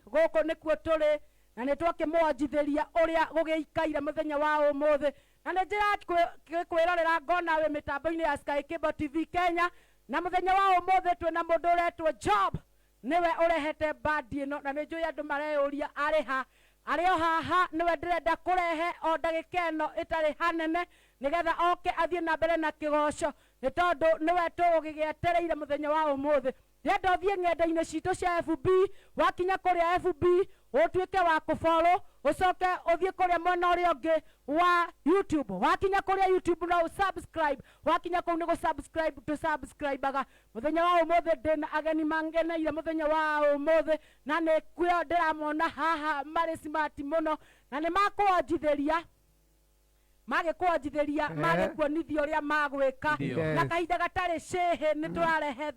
Gũkũ nĩkuo tũrĩ na nĩ twakĩmwanjithĩria ũrĩa gũgĩikaire mũthenya wa ũmũthĩ. Na nĩ njĩrakwĩrorera ngona wĩ mĩtambo-inĩ ya Sky Cable TV Kenya. Na mũthenya wa ũmũthĩ twĩna mũndũ ũretwo Job, nĩwe ũrehete bandi ĩno, na nĩ njũĩ andũ mareyũria arĩ ha. Arĩ o haha, nĩwe ndĩrenda kũrehe o ndagĩka ĩno ĩtarĩ hanene, nĩgetha oke athiĩ na mbere na kĩgoco, nĩ tondũ nĩwe tũgũgĩgĩetereire mũthenya wa ũmũthĩ. Ndĩrenda ũthiĩ ng'enda-inĩ citũ cia FB, wakinya kũrĩa FB ũtuĩke wa kũfollow, ũcoke ũthiĩ kũrĩa mwena ũrĩa ũngĩ wa YouTube. Wakinya kũrĩa YouTube no ũsubscribe, wakinya kũu nĩ gũ-subscribe tũ-subscribe-aga. Mũthenya wa ũmũthĩ ndĩna ageni mangeneire mũthenya wa ũmũthĩ, na nĩkuo ndĩramona haha marĩ smart mũno, na nĩ makũonjithĩria magĩkwanjithĩria magĩkuonithia ũrĩa magwĩka. Ndio. Na kahinda gatarĩ cĩhĩ nĩ tũrarehe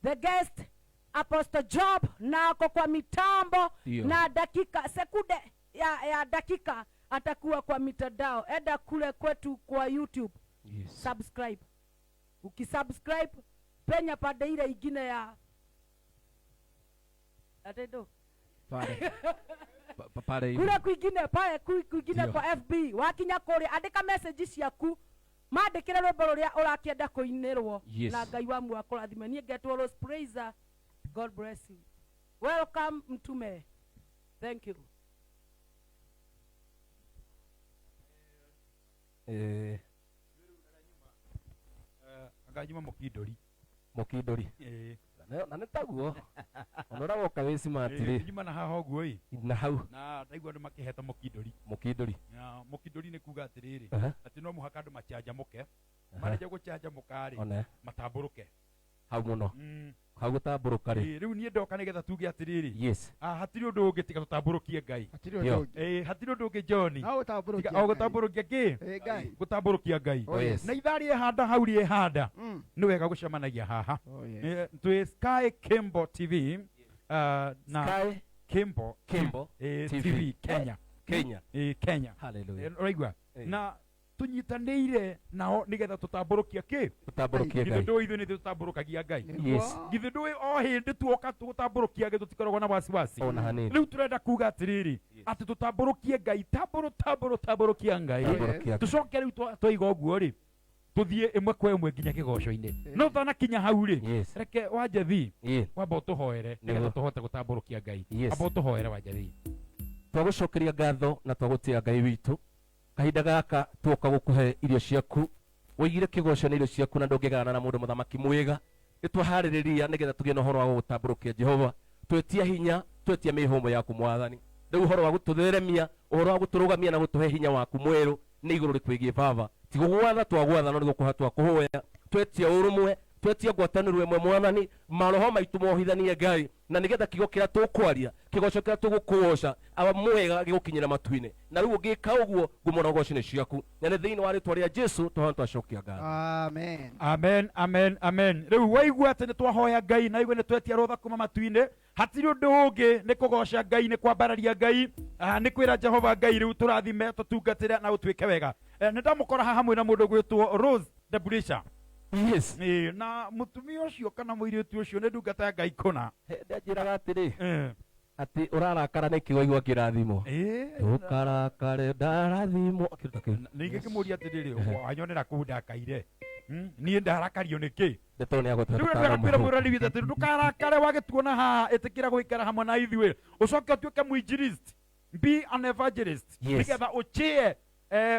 the guest Apostle Job nako kwa mitambo. Ndio. Na dakika sekunde ya dakika atakuwa kwa mitandao. Enda kule kwetu kwa YouTube, subscribe. Ukisubscribe, penya pande ile ingine ya atendo Pale. Pale hivi. Kule kwingine pale kwingine Ndio. kwa FB. Wakinya kũrĩa, andĩka message ciaku, mandĩkĩre rwĩmbo rũrĩa ũrakĩenda kũinĩrwo. Na Ngai wa muoyo akũrathime. Niĩ ngetwo Rose Praiser. God bless you. Welcome, mtume. Thank you. Anga nyuma mũkindũri. Mũkindũri. Ĩĩ. Na nĩ taguo ona ũrĩa woka wĩ smart rĩ. Nyuma na haha ũguo ĩ. Na hau. Na ndaigua andũ makĩheta mũkindũri. Mũkindũri. Na mũkindũri nĩ kuga atĩrĩrĩ, atĩ no mũhaka andũ macanjamũke. Marĩkia gũcanjamũka rĩ, One. matambũrũke. Hau mũno. Hau gũtambũrũka rĩ. Ĩĩ, rĩu niĩ ndoka nĩgetha tuge atĩrĩrĩ, hatirĩ ũndũ ũngĩ tiga tũtambũrũkie Ngai. Hatirĩ Ndio. ũndũ ũngĩ. Ĩĩ, hatirĩ ũndũ ũngĩ, John. No gũtambũrũkia Tiga o Ngai. gũtambũrũkia kĩ? Ĩ, Ngai. Gũtambũrũkia Ngai. Oh, yes. Na ithaa rĩehanda hau rĩehanda, nĩ wega gũcemanagia haha. Oh, yes. Twĩ Sky Kimbo TV, na Sky Kimbo Kimbo TV. TV Kenya. Kenya. Kenya. Hallelujah. Ũraigua? Eh. Na tũnyitanĩire nao nĩgetha tũtambũrũkia kĩ? Tũtambũrũkie Githĩ Ngai. ndũĩ ithuĩ nĩ tũtambũrũkagia Ngai? Nĩguo. Yes. Githĩ ndũĩ o hĩndĩ tuoka tũgũtambũrũkia Ngai tũtikoragwo na wasiwasi? Ona hanini. Rĩu tũrenda kuga atĩrĩrĩ, atĩ tũtambũrũkie Ngai, tambũrũ tambũrũ tambũrũkia Ngai. Tambũrũkia Ngai. Tũcoke rĩu twaiga ũguo rĩ, tũthiĩ ĩmwe kwa ĩmwe nginya kĩgoco-inĩ. No tũtanakinya hau rĩ, reke Wanjathi wamba ũtũhoere nĩgetha Nĩguo. tũhote gũtambũrũkia Ngai. Yes. Amba ũtũhoere, Wanjathi. Twagũcokeria ngatho na twagũtĩa Ngai witũ. Kahinda gaka tuoka gũkũhe irio ciaku, woigire kĩgoco nĩ irio ciaku na ndũngĩgana na mũndũ. Mũthamaki mwega, nĩ twaharĩrĩria nĩgetha tũgĩe na ũhoro wa gũgũtambũrũkia Jehova. Twetia hinya, twetia mĩhũmũ yaku Mwathani. Rĩu ũhoro wa gũtũtheremia, ũhoro wa gũtũrũgamia na gũtũhe hinya waku mwerũ nĩ igũrũ rĩkwĩgiĩ Baba. Ti gũgwatha twagwatha, no nĩ gũkũha twakũhoya. Twetia ũrũmwe, twetia ngwatanĩro ĩmwe Mwathani, maroho maitũ mohithanie Ngai, na nĩgetha kiugo kĩrĩa tũkwaria, kĩgoco kĩrĩa tũgũkũgoca awa mwega gĩgũkinyĩra matu-inĩ. Na rĩu ũngĩka ũguo, ngumo na ũgoci nĩ ciaku, na nĩ thĩinĩ wa rĩtwa rĩa Jesu tũhoya twacokia ngatho. Amen. Amen, amen, amen. Rĩu waigua atĩ nĩ twahoya Ngai na igua nĩ twetia rũtha kuma matu-inĩ, hatirĩ ũndũ ũngĩ, nĩ kũgoca Ngai, nĩ kwambararia Ngai, nĩ kwĩra Jehova Ngai rĩu tũrathime, tũtungatĩre na ũtuĩke wega. Nĩ ndamũkora haha hamwe na mũndũ gwĩtwo Rose Deburisha. Ĩĩ, na mũtumia ũcio kana mũirĩtu ũcio nĩ ndungata ya Ngai kũna. Ndanjĩraga atĩrĩ, atĩ ũrarakara nĩkĩ waigua kĩrathimo? Ndũkarakare ndarathimwo. Kĩndũ ta kĩu. Ningĩ ngĩmũria atĩrĩrĩ, wanyonera kũu ndakaire? Niĩ ndarakario nĩkĩ? Ndeto nĩ agũtũhe. Rĩu ndwega kwĩra mwĩroreri witũ atĩ ndũkarakare wagĩtuona haha, ĩtĩkĩra gũikara hamwe na ithuĩ, ũcoke ũtuĩke mwinjilist, be an evangelist, nĩgetha ũchĩe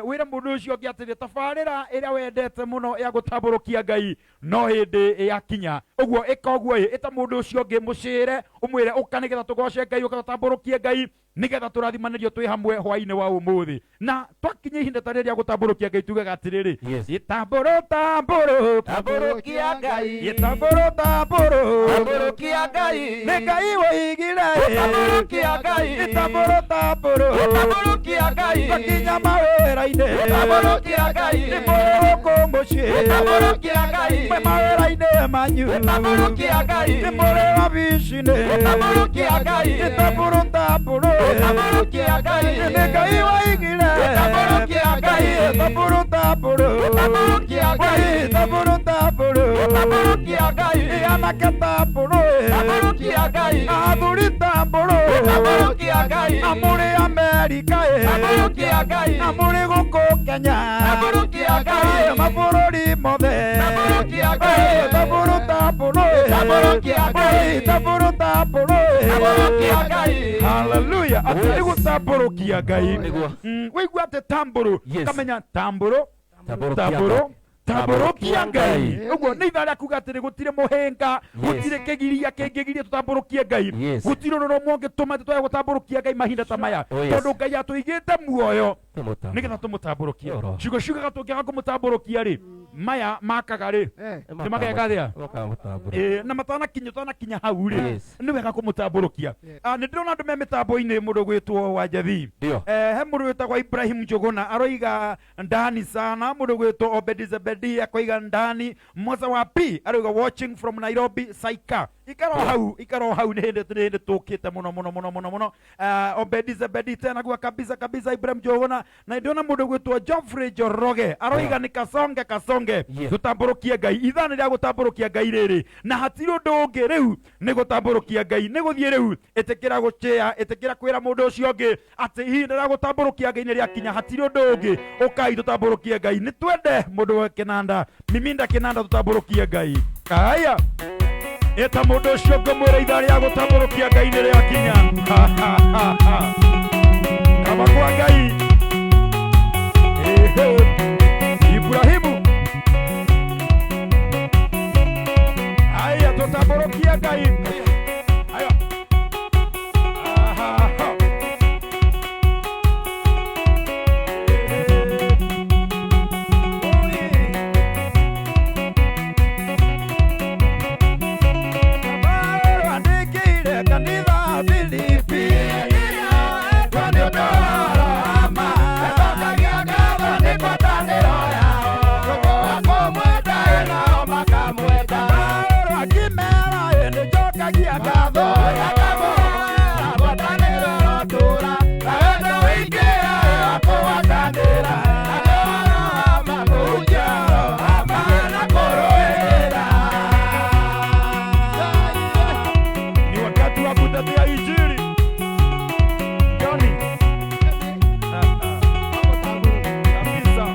wĩre mũndũ ũcio ũngĩ atĩrĩ, tabarĩra ĩrĩa wendete mũno ya gũtambũrũkia Ngai no hĩndĩ yakinya. Ũguo ĩka ũguo ĩ, ĩta mũndũ ũcio ũngĩ, mũcĩre, ũmwĩre ũka nĩgetha tũgoce Ngai, ũka tũtambũrũkie Ngai nĩgetha tũrathimanĩrio twĩ hamwe hwainĩ wa ũmũthĩ. Na twakinya ihinda ta rĩrĩa gũtambũrũkia Ngai, tugaga atĩrĩrĩ, gĩtambũrũ tambũrũ. Tambũrũkia Ngai. Gĩtambũrũ tambũrũ. Tambũrũkia Ngai. Nĩ Ngai woigire. Tambũrũkia Ngai. Gĩtambũrũ tambũrũ. Tambũrũkia Ngai. Twakinya mawĩra-inĩ. Tambũrũkia Ngai. Nĩ mũrũkũ mũciĩ. Tambũrũkia Ngai. Mwĩ mawĩra-inĩ manyu. Tambũrũkia Ngai. Nĩ mũrĩ wabici-inĩ. Tambũrũkia Ngai. Gĩtambũrũ tambũrũ. Tambũrũkia Ngai. Nĩ Ngai woigire. Tambũrũkia Ngai. Gĩtambũrũ tambũrũ. Tambũrũkia Ngai. Gĩtambũrũ tambũrũ. Gũtambũrũkia Ngai. Anake tambũrũ. Tambũrũkia Ngai. Athuri tambũrũ. Tambũrũkia Ngai. Na mũrĩ Amerika. Tambũrũkia Ngai. Na mũrĩ gũkũ Kenya. Tambũrũkia Ngai. Mabũrũri mothe. Tambũrũkia Ngai. Tambũrũ tambũrũ. Tambũrũkia Ngai. Tambũrũ tambũrũ. Tambũrũkia Ngai. Hallelujah. Atĩ nĩ gũtambũrũkia Ngai. Nĩguo. Waigua atĩ tambũrũ. Yes. Kamenya tambũrũ. Tambũrũkia Tambũrũ. Ngai. Tambũrũkia Ngai. Ũguo nĩ ithaa rĩa kuga atĩrĩ gũtirĩ mũhĩnga, Yes. gũtirĩ kĩgiria kĩngĩgiria tũtambũrũkie Ngai. Yes. Gũtirĩ ũndũ ũmwe ũngĩtũma atĩ twage gũtambũrũkia Ngai mahinda ta maya. Oh, yes. Tondũ Ngai atũigĩte muoyo Tũmũtambũrũkie. nĩgetha tũmũtambũrũkie. Oro. Ciugo ciugaga tũngĩaga kũmũtambũrũkia rĩ, maya makaga rĩ, nĩ mageka atĩa? Mageka gũtambũrũka. Ĩĩ, na matanakinya ũtanakinya hau rĩ, Yes. nĩ wega kũmũtambũrũkia. Ah, nĩ ndĩrona andũ me mĩtambo-inĩ mũndũ gwĩtwo Wanjathi. Ndio. He mũndũ wĩtagwo Ibrahim Njuguna aroiga ndani sana, mũndũ gwĩtwo Obedi Zebedi akoiga ndani, Musa wa P aroiga watching from Nairobi Saika. Ikara o hau, ikara o hau, nĩ hĩndĩ nĩ hĩndĩ tũkĩte mũno mũno mũno mũno mũno. Obedi Zebedi tena gua kabisa kabisa Ibrahim Njuguna, na ndĩrona mũndũ gwĩtwo Geoffrey Njoroge aroiga nĩ kasonge kasonge. Yeah. Tũtambũrũkie Ngai, ithaa nĩ rĩa gũtambũrũkia Ngai rĩrĩ, na hatirĩ ũndũ ũngĩ rĩu nĩ gũtambũrũkia Ngai, nĩ gũthiĩ rĩu ĩtĩkĩra gũchĩa, ĩtĩkĩra kwĩra mũndũ ũcio ũngĩ atĩ ihinda rĩa gũtambũrũkia Ngai nĩ rĩakinya, hatirĩ ũndũ ũngĩ, ũkai tũtambũrũkie Ngai. Nĩ twende mũndũ wa kĩnanda, miminda kĩnanda, tũtambũrũkie Ngai. Aya, ĩta mũndũ ũcio ũngĩ mwĩre ithaa rĩa gũtambũrũkia Ngai nĩ rĩakinya. Kaba kwa Ngai. Ehe. Ibrahimu. Aya, tutambũrũkia Ngai. Aya. Aha. Paulo andĩkĩire kanitha Filipi. Nĩ ũndũ wa Roma. Nĩtũkagia ngatho nĩ ngwatanĩro yao. Kũmwenda nao makamwenda. Paulo akĩmera nĩnjokagia ngatho. Akamũhoera ngwatanĩro ĩrotũũra. Na wendo ũingĩ wa kũgwatanĩra. Na nĩ ũhoro wa ma kũhunjia ũhoro wa ma na kũrũĩrĩra. Ni wakati wa kutetea Injili. Johnny. Kabisa.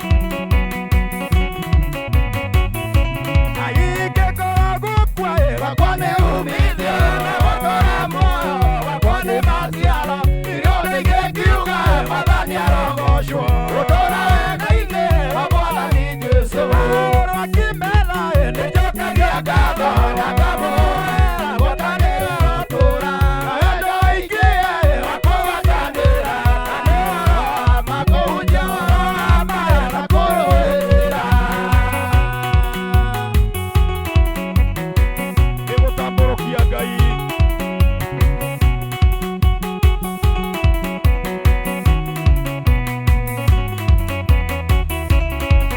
Aingĩkorwo gũkua wakwa nĩ umithio, na gũtũũra muoyo wakwa nĩ maciaro. Irio ndingĩkiuga Mwathani arogocwo, gũtũũra wega-inĩ wa Mwathani Jesũ. Paulo akĩmera nĩnjokagia ngatho, na ngamũhoera ngwatanĩro ĩrotũũra. Na wendo ũingĩ wa kũgwatanĩra, na nĩ ũhoro wa ma kũhunjia ũhoro wa ma na kũrũĩrĩra. Nĩ gũtambũrũkia Ngai.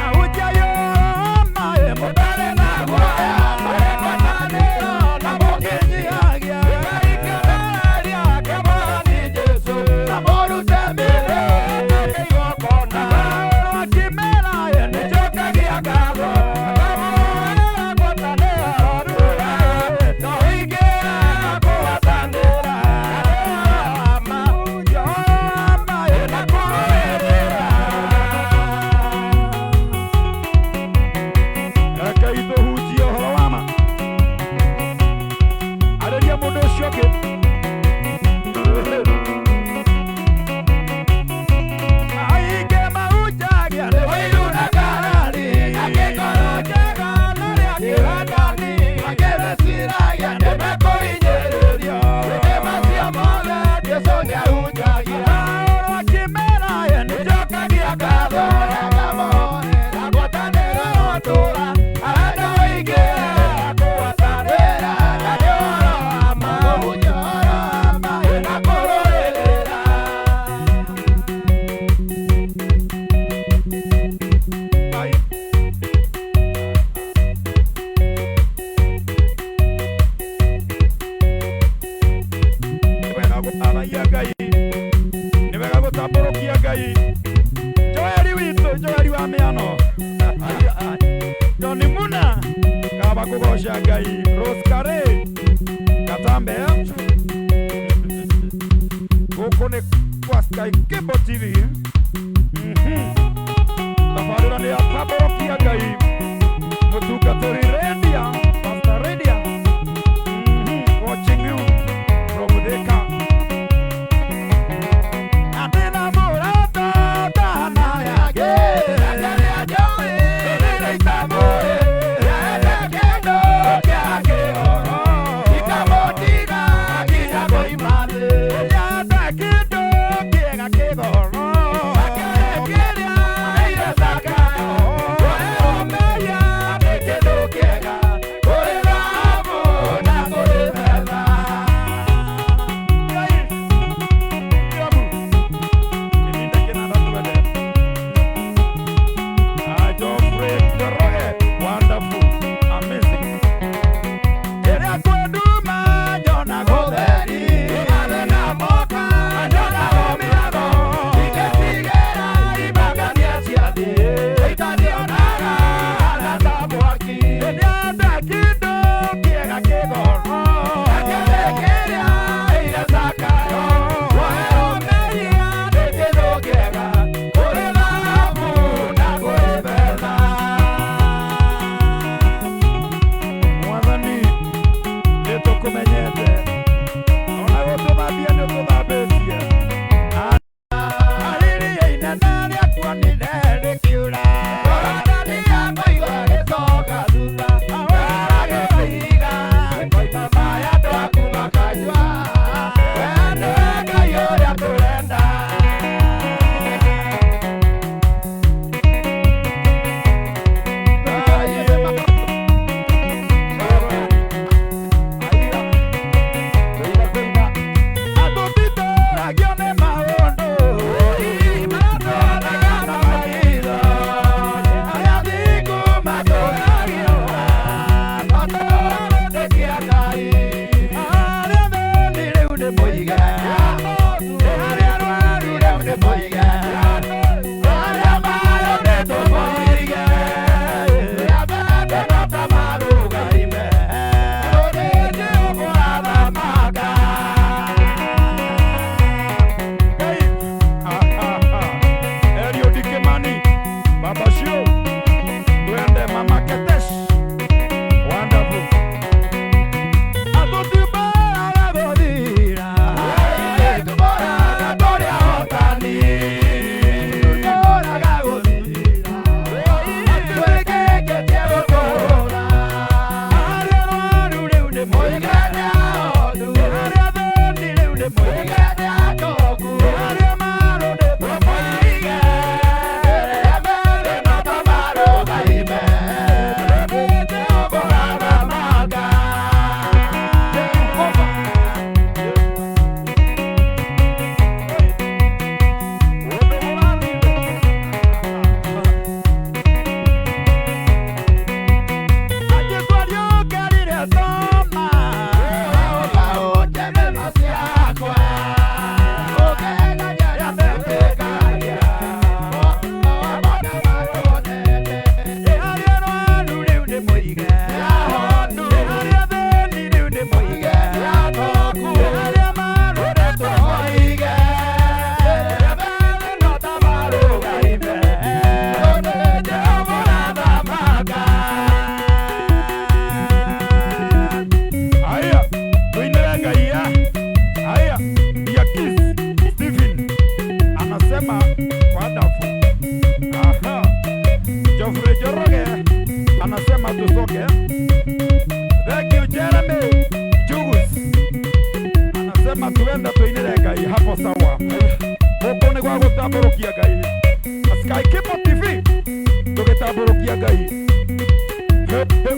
Ahunjia yoma mũtarĩ na guoya, marĩ ngwatanĩro na mũkĩnyihagia. Ĩkaikararia kĩa Mwathani Jesũ, na mũrute mĩĩrĩ igongona. Paulo akĩmera nĩnjokagia ngatho, ngamũhoera ngwatanĩro ĩrotũũra. Na ũingĩ wa kũgwatanĩra, na nĩ ũhoro wa ma, ũhoro wa ma na kũrũĩrĩra. Rekei tũhunjie ũhoro wa ma. Arĩria mũndũ ũcio ũngĩ. Aingĩ mahunjagia nĩ ũiru na ngarari, angĩ ngoro njega na arĩa angĩ wendani, angĩ meciragia nĩ mekũhinyĩrĩrio. Hĩndĩ macio mothe Jesũ nĩahunjagia. Paulo akĩmera nĩnjokagia ngatho, na ngamũhoera ngwatanĩro ĩrotũũra. Arenda ũingĩ wa kũgwatanĩra, na nĩ ũhoro wa ma, kũhunjia ũhoro wa ma na kũrũĩrĩra. Ai. Nĩ wega gũthathaiya Ngai, nĩ wega gũtambũrũkia Ngai. Joeli witũ, Joeli wa mĩano, Johnny Muna, kaba Kũgoca Ngai. Roskare Katambe, gũkũ nĩ kwa Sky Cable TV. Tabarĩra nĩ ya Tambũrũkia Ngai, mũtungatĩri Rendia, Pastor Rendia. Watching you from Thika. Andĩna mũrata ndahana yake. Geoffrey Njoroge, wonderful, amazing. Ĩrĩa kwenduma nyonaga ũtheri, nyonaga mĩago, ingĩtigĩra imakania cia thĩ, itathionaga na ta mwaki. Nĩenda kĩndũ kĩega kĩgoro, kĩrĩa ĩire Zakayo, woerwo mehia nĩ kĩndũ kĩega, kũrĩ thahabu na kũrĩ betha. Mwathani, nĩ tũkũmenyete, ona gũtũthambia nĩ ũtũthambĩtie. Arĩrĩa inene rĩakuonire rĩkiura, agĩciga, koima maya andũ aku makanyua. We nĩwe Ngai ũrĩa tũrenda. Atũtitũragio nĩ maũndũ, matũraga na maitho. Arĩa athingu matũragio, matũrĩkia Ngai. Arĩa athĩni rĩu nĩ mũige, arĩa arwaru rĩu nĩ mũige, arĩa marũndĩtwo mũige, arĩa mendetwo ta marũgaime, rũrĩrĩ ũkũrathamaka. Ngai. Eliud Kimani, Baba Shio, twende Mama Ketesh, wonderful. Atũtimbaraga gũthira, tũmoraga tũrĩ ahotani, tũmoraga gũthira, twĩkĩkĩtie gũtũũra. Arĩa arwaru rĩu nĩ mũige, arĩa athĩni rĩu nĩ mũige, arĩa marũndĩtwo mũige, arĩa methĩna ta marũgaime, rũrĩrĩ ũkũrathamaka. Jehova. Ũndũ ũrathire. Ajesũ ariũkĩrire Thoma, ũnjeme ciakwa, ũkĩgeria arĩa metĩkagia, arĩa arwaru rĩu nĩ mũige, arĩa athĩni rĩu nĩ mũige, arĩa marũrĩtwo mũige, arĩa methĩna ta marũgaime, rũrĩrĩ ũkũrathamaka. Aya, tuinĩre Ngai ya. Aya, Yakis Stephen anasema wonderful. Aha. Geoffrey Njoroge anasema tusoke. Thank you Jeremy Jugus anasema tuende tuinĩre Ngai hapo sawa. Gũkũ nĩ gwa gũtambũrũkia Ngai. Sky Cable TV tũgĩtambũrũkia Ngai. He, he.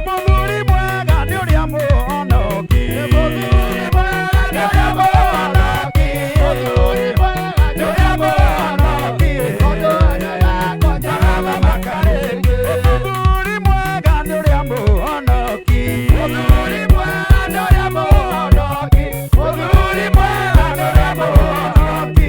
Mũthuri mwega nĩ ũrĩa mũhonoki. Mũthuri mwega nĩ ũrĩa mũhonoki. Mũthuri mwega nĩ ũrĩa mũhonoki. Mũthuri mwega nĩ ũrĩa mũhonoki. Mũthuri mwega nĩ ũrĩa mũhonoki. Mũthuri mwega nĩ ũrĩa mũhonoki.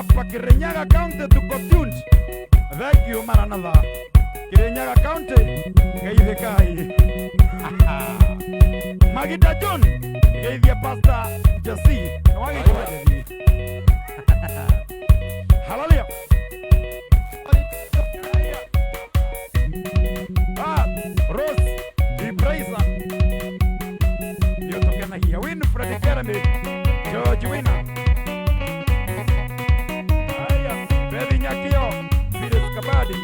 Hapa Kirinyaga County tuko tuned. Thank you Maranatha. Kirinyaga County geithikai. Magida John geithia Pastor Jesse. Nĩwagĩikara Jesse. Hallelujah. Ah, Rose Ibraisa. Nĩũtũkenagia. Winfred Jeremy George Winner. Haya, Beth Nyakio, Phyllis Kabadi.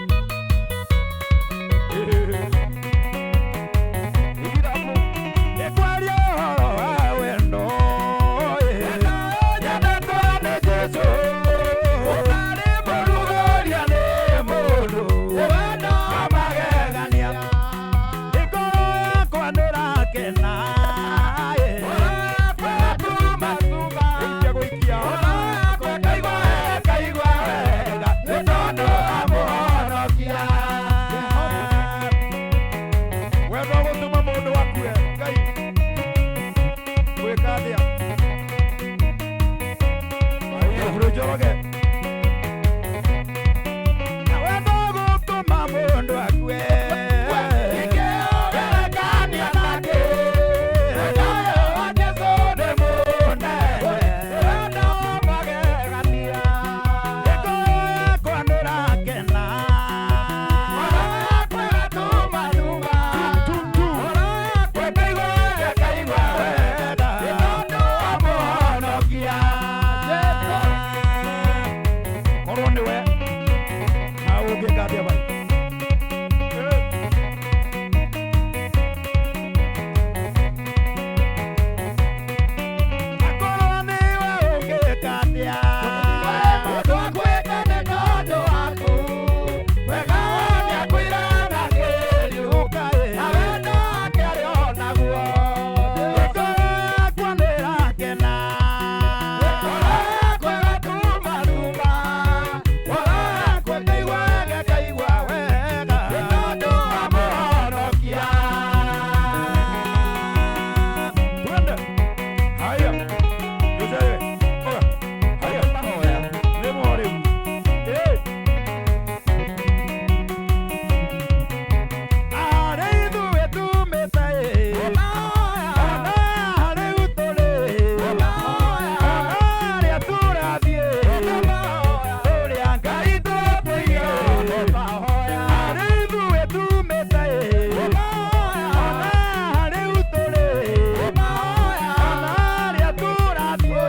Nĩkwaria ũhoro wa wendo, nyendetwo nĩ Jesũ. Ũtarĩ mũrugũria nĩ mũndũ, wendo wa magegania. Ngoro yakwa nĩrakena, Gũikia, gũikia. Kaigua wega, nĩ tondũ wa Mũhonokia. Wendo gũtũma mũndũ akue. Ngai gwĩka atĩa? Ũhuru Njoroge. Wendo gũtũma mũndũ akue. Ingĩũgerekania nakĩ? Wendo ũyũ wa Jesũ nĩ mũnene. Wendo wa magegania. Ngoro yakwa nĩrakena. Ngoro yakwa ĩgatumatuma. Ngoro yakwa ĩkaigua ĩkaigua wega. Nĩ tondũ wa Mũhonokia. Korwo nĩwe na ũngĩka atĩa bai? Akorwo nĩwe ũngĩka atĩa? Mũndũ akuĩte nĩ tondũ waku. Wega wake akwĩra na kĩriũka, na wendo wake arĩ o naguo. Ngoro yakwa nĩrakena. Ngoro yakwa ĩgatumatuma. Ngoro yakwa ĩkaigua wega, ĩkaigua wega. Nĩ tondũ wa Mũhonokia. Twende. Haya. Jose. Oga. Haya. Nĩ mo rĩu. Eh. Arĩ ithuĩ tumĩte ĩ. Ona rĩu tũrĩ. Ona harĩa tũrathiĩ. Ũrĩa Ngai tũtũire. Arĩ ithuĩ tumĩte ĩ. Ona rĩu tũrĩ. Ona harĩa tũrathiĩ.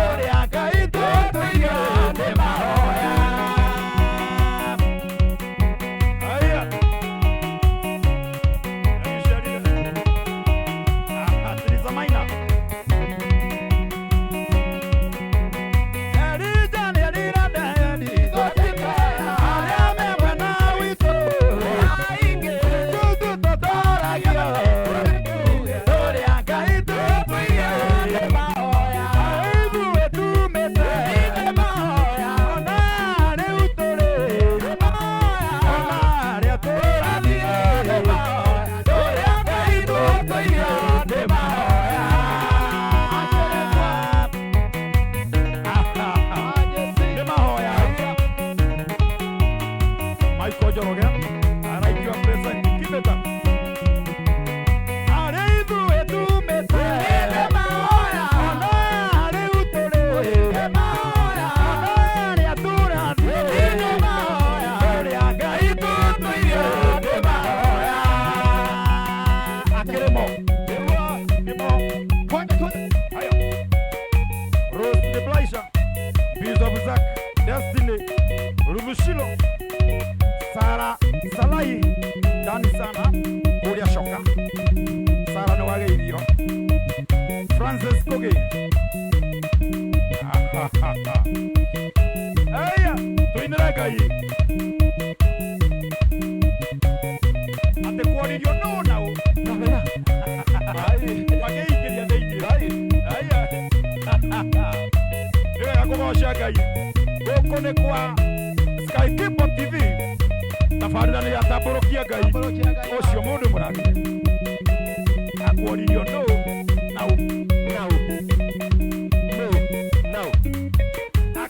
Ũrĩa Ngai tũtũire nĩ mahoya. Haya. Teresa Maina. Elija nĩarira nderi. Arĩa me mwena witũ. Ithuĩ tũtũragio. Ũrĩa Ngai tũtũire. Ithuĩ tumĩte. Ona rĩu tũrĩ. Ona harĩa tũrathiĩ. Ũrĩa Ngai tũtũire nĩ mahoya. Nĩ mahoya. Michael Njoroge araikiwa present Kibeta. Arĩ ithuĩ tumĩte. Ona rĩu tũrĩ. Ona harĩa tũrathiĩ. Ũrĩa Ngai tũtũire nĩ mahoya. Akĩrĩ mo. Nĩmo. Haya. Rose de Blaisha, Bishop Zach, Destiny, Rubushilo, Sara Salai, ndani sana kũrĩa coka. Sara nĩ wageithio. Francis Kogi. Aya, tũinĩre Ngai. Atĩ kworirio nũ na ũ. Makĩingĩria thĩinĩ. Aya. Nĩ wega kũgoca Ngai. Gũkũ nĩ kwa Sky Cable TV. Tabarĩra nĩ yatambũrũkia Ngai. Ũcio mũndũ mũrathime. Akuoririo nũ na ũ. Now. No. Now.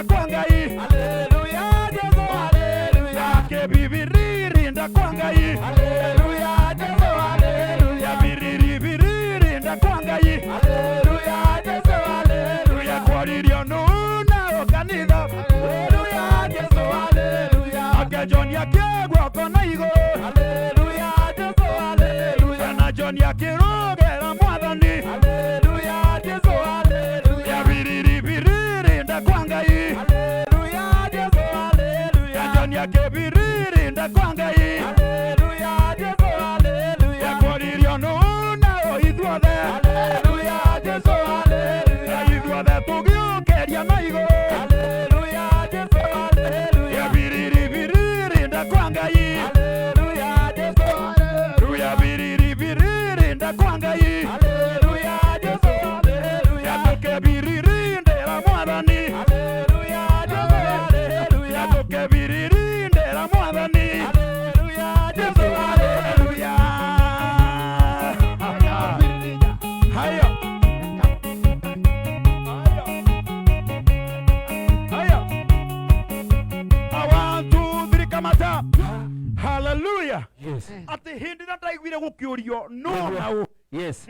Kwa Ngai. Haleluya, Jesu, haleluya. Akebibiririnda kwa Ngai. Haleluya, Jesu, haleluya. Biriribirinda kwa Ngai. Haleluya, Jesu, haleluya. Kwaririo nuna kanitha. Haleluya, Jesu, haleluya. Ake John akĩguoko na igũrũ. Haleluya, Jesu, haleluya. Na John akĩrũgĩra mwathani. Haleluya, Jesu, haleluya. Biriribirinda kwa Ngai. Haleluya, Jesu, haleluya. John akĩbiririnda kwa Ngai. Haleluya, Jesu, haleluya. Kwaririo nuna ithuothe. Haleluya, Jesu, haleluya. Ithuothe tũgĩũkĩria na igũrũ. Haleluya, Jesu, haleluya. Biriribirinda kwa Ngai. Haleluya, Jesu, haleluya. Biriribirinda kwa Ngai. Haleluya, Jesu, haleluya. Tũkĩbiririndĩra mwathani. Haleluya, Jesu, haleluya. Tũkĩbiririndĩra mwathani. Haleluya, Jesu, haleluya. Haya. Haya. One, two, three, kamata. Hallelujah. Yes. Atĩ hĩndĩ ĩrĩa ndaiguire gũkĩũrio no nau. Yes.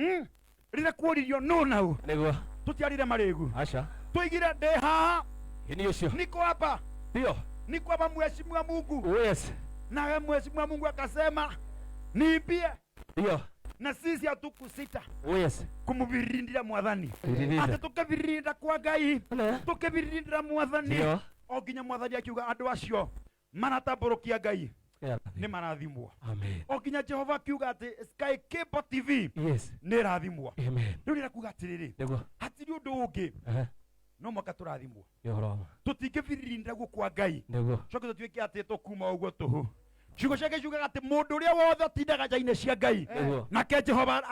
Rĩrĩa kuoririo no nau. Nĩguo. Tũtiarire marĩgu. Aca. Tũigire ndĩ haha. Ĩni ũcio. Niko hapa. Ndio. Niko hapa mheshimiwa Mungu. Oh, yes. Nawe mheshimiwa Mungu akasema niimbie, Ndio. na sisi hatukusita Oh, yes. kumubirindira mwathani. Birinda. Atĩ tũkĩbirinda kwa Ngai, Ole. tũkĩbirindĩra mwathani Ndio. o nginya mwathani akiuga andũ acio maratambũrũkia Ngai nĩ marathimwo. Amen. O nginya Jehova akiuga atĩ Sky Cable TV Yes. nĩ ĩrathimwo. Amen. Rĩu rĩrakuga atĩrĩrĩ, Nĩguo. hatirĩ ũndũ ũngĩ, Eh. no mwaka tũrathimwo. Nĩ ũhoro wa ma. Tũtingĩbiririnda guo kwa Ngai Nĩguo. coke tũtuĩke atĩ tũkuma ũguo tũhũ. Ciugo ciake ciugaga atĩ mũndũ ũrĩa wothe ũtindaga nja-inĩ cia Ngai, Nĩguo. nake Jehova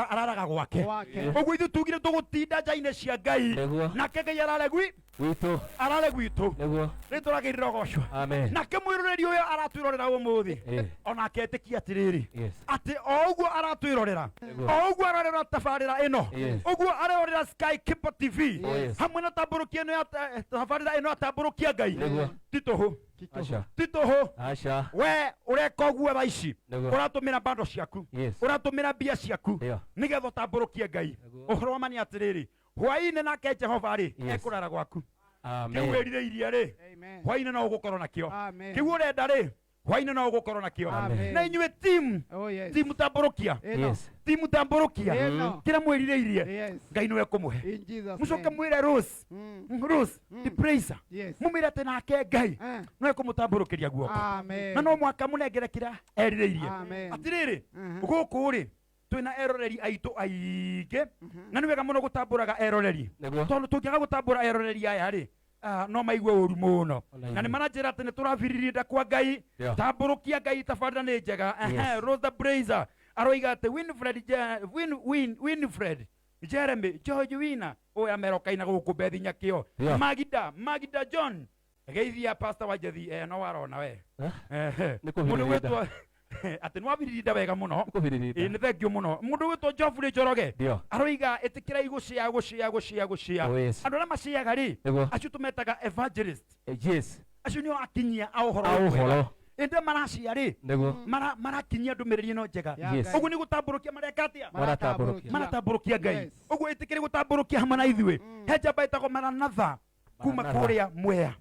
araraga gwake. Gwake. Ũguo ithuĩ tugire tũgũtinda nja-inĩ cia Ngai, Nĩguo. nake Ngai arare gwi Witũ. arare gwitũ. Nĩguo. Rĩ tũragĩrĩra ũgocwo. Amen. Nake mwĩroreri ũyũ aratwĩrorera ũmũthĩ, Eh. onake etĩkia atĩrĩrĩ, Yes. atĩ o ũguo aratwĩrorera, Nĩguo. o ũguo ararora tabarĩra ĩno, Yes. ũguo ararorera Sky Cable TV Oh, yes. hamwe na tambũrũkia ĩno ya tabarĩra ĩno ya tambũrũkia Ngai, Nĩguo. ti tũhũ, Aca. ti tũhũ. Aca. We ũreka ũguo thaa ici, Nĩguo. ũratũmĩra bando ciaku, Yes. ũratũmĩra mbia ciaku Ndio. nĩgetha ũtambũrũkie Ngai. Nĩguo. Ũhoro wa ma nĩ atĩrĩrĩ, hwaĩ-inĩ nake Jehova rĩ, Yes. ekũrara gwaku. Kĩu Amen. wĩrirĩirie rĩ, Amen. hwaĩ-inĩ no ũgũkorwo nakĩo. Amen. Kĩu ũrenda rĩ, hwaĩ-inĩ no ũgũkorwo nakĩo. Amen. Na inyuĩ timu, Oh, yes. timu tambũrũkia, Ĩno. Yes. timu tambũrũkia, Ĩno. kĩrĩa mwĩrirĩirie, Yes. Ngai nĩwe ekũmũhe. In Jesus' Mũcoke name. mwĩre Rose, Rose the praiser, Yes. mũmwĩre atĩ nake Ngai Eh. no ekũmũtambũrũkĩria guoko, Amen. na no mwaka mũnengere kĩrĩa erirĩirie. Amen. Atĩrĩrĩ, Mhm. gũkũ rĩ twĩna eroreri aitũ aingĩ, na nĩ wega mũno gũtambũraga eroreri, Nĩguo. tondũ tũngĩaga gũtambũra eroreri aya rĩ, no maigue ũru mũno. Ona Na nĩ ithuĩ. maranjĩra atĩ nĩ tũrabiririnda kwa Ngai. Yeah. Tambũrũkia Ngai tabarĩra nĩ njega. Ehe. Yes. Rose Brazer aroiga atĩ Winfred Winfred Jeremy George Wina ũyũ amerokaina gũkũ Bethi Nyakĩo. Yeah. Magida John geithia Pastor wa Jethi, no warona we. Eh? Ehe. Nĩ Mũndũ kũbiririnda. gwĩtwo atĩ nĩ wabiririnda wega mũno. Nĩ kũbiririnda. Ĩ, nĩ thengio mũno. Mũndũ gwĩtwo Geoffrey Njoroge Ndio. aroiga ĩtĩkĩrai gũcĩa gũcĩa gũcĩa gũcĩa. Oh, yes. Andũ arĩa maciaga rĩ, Nĩguo. acio tũmetaga evangelist. Yes. Acio nĩo akinyia a ũhoro A ũyũ mwega. ũhoro. Ĩndĩ maracia rĩ, Nĩguo. marakinyia ndũmĩrĩri ĩno njega. Ya Yes. Ngai. Ũguo nĩ gũtambũrũkia mareka atĩa? Maratambũrũkia. Maratambũrũkia Ngai. Yes. Ũguo ĩtĩkĩre gũtambũrũkia hamwe na ithuĩ. He njamba ĩtagwo Maranatha kuma Maranatha. kũrĩa Mwea.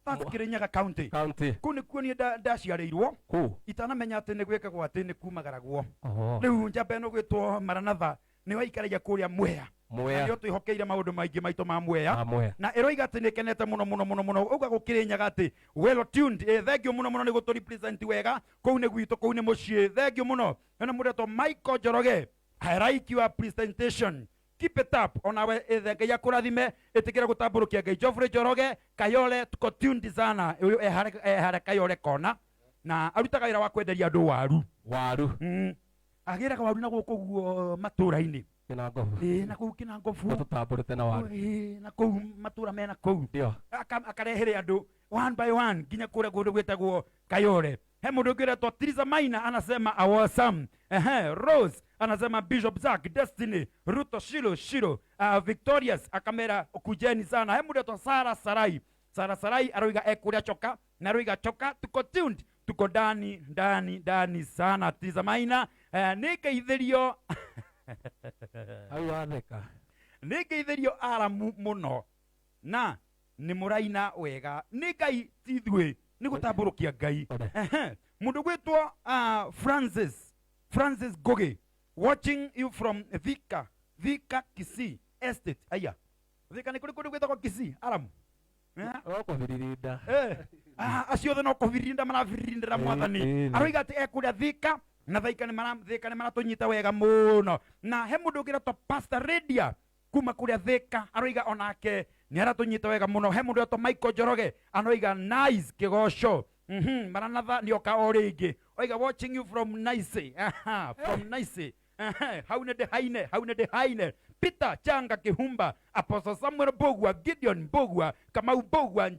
That's Kirinyaga County. County. Kũu nĩkuo niĩ ndaciarĩirwo, Kũ. itanamenya atĩ nĩ gwĩkagwo atĩ nĩ kumagaragwo. Oho. Rĩu njamba ĩno gwĩtwo Maranatha nĩyo aikaragia kũrĩa Mwea. Na Mwea. nĩyo twĩhokeire maũndũ maingĩ maitũ ma Mwea. Ah, Mwea. Na ĩroiga atĩ nĩ ĩkenete mũno mũno mũno mũno ũga gũkĩrĩnyaga atĩ well tuned. Thank you mũno mũno nĩ gũtũ represent wega. Kũu nĩ gwitũ, kũu nĩ mũciĩ. Thank you mũno. Hena mũndũ etwo Michael Njoroge, I like your presentation, keep it up. Onawe Ngai akũrathime, ĩtĩkĩra gũtambũrũkia Ngai. Geoffrey Njoroge Kayole, tuko tuned sana. Ũyũ ehare Kayole kona, na arutaga wĩra wa kwenderia andũ waru. Waru. Agĩraga waru na gũkũ guo matũra-inĩ. Kĩnangobu. Ĩ, na kũu Kĩnangobu. Tũtambũrĩte na waru. Ĩ, na kũu matũra mena kũu. Ndio. Akarehere andũ one by one nginya kũrĩa kũndũ gwĩtagwo Kayole. He mũndũ ũngĩ ũretwo Theresa Maina anasema awesome. Ehe, Rose anasema Bishop Zack, Destiny, Ruto Shilo Shilo, Victorious akamera kujeni sana. He mũndũ ũretwo Sarah Sarai Sara Sarai aroiga ekũrĩa Choka, na aroiga Choka tuko tuned, tuko ndani ndani ndani sana. Triza Maina, nĩ ngeithĩrio. Hau watheka. Nĩ ngeithĩrio Aramu mũno na nĩ mũraina wega, nĩ Ngai ti ithuĩ, nĩ gũtambũrũkia Ngai. Ore. Ehe. Mũndũ gwĩtwo Francis Ngugi, watching you from Thika, Thika Kisii Estate. Aya, Thika nĩ kũrĩ kũndũ gwĩtagwo Kisii, Aramu? Eh? Okũbiririnda. Eh, acio othe no kũbirinda marabirindĩra mwathani. Aroiga atĩ ekũrĩa Thika na Thaika nĩ Thika nĩ maratũnyita wega mũno. Na he mũndũ ũngĩ Pastor Radia kuma kũrĩa Thika, aroiga onake nĩ aratũnyita wega mũno. He mũndũ wetwo Michael Njoroge, aroiga nice kĩgoco. Maranatha nĩoka o rĩngĩ, oiga watching you from Nice. Aha, from Nice. Aha, hau nĩ ndĩhaine, hau nĩ ndĩhaine. Peter Changa Kihumba, Apostle Samuel Mbugua, Gideon Mbugua, Kamau Mbugua,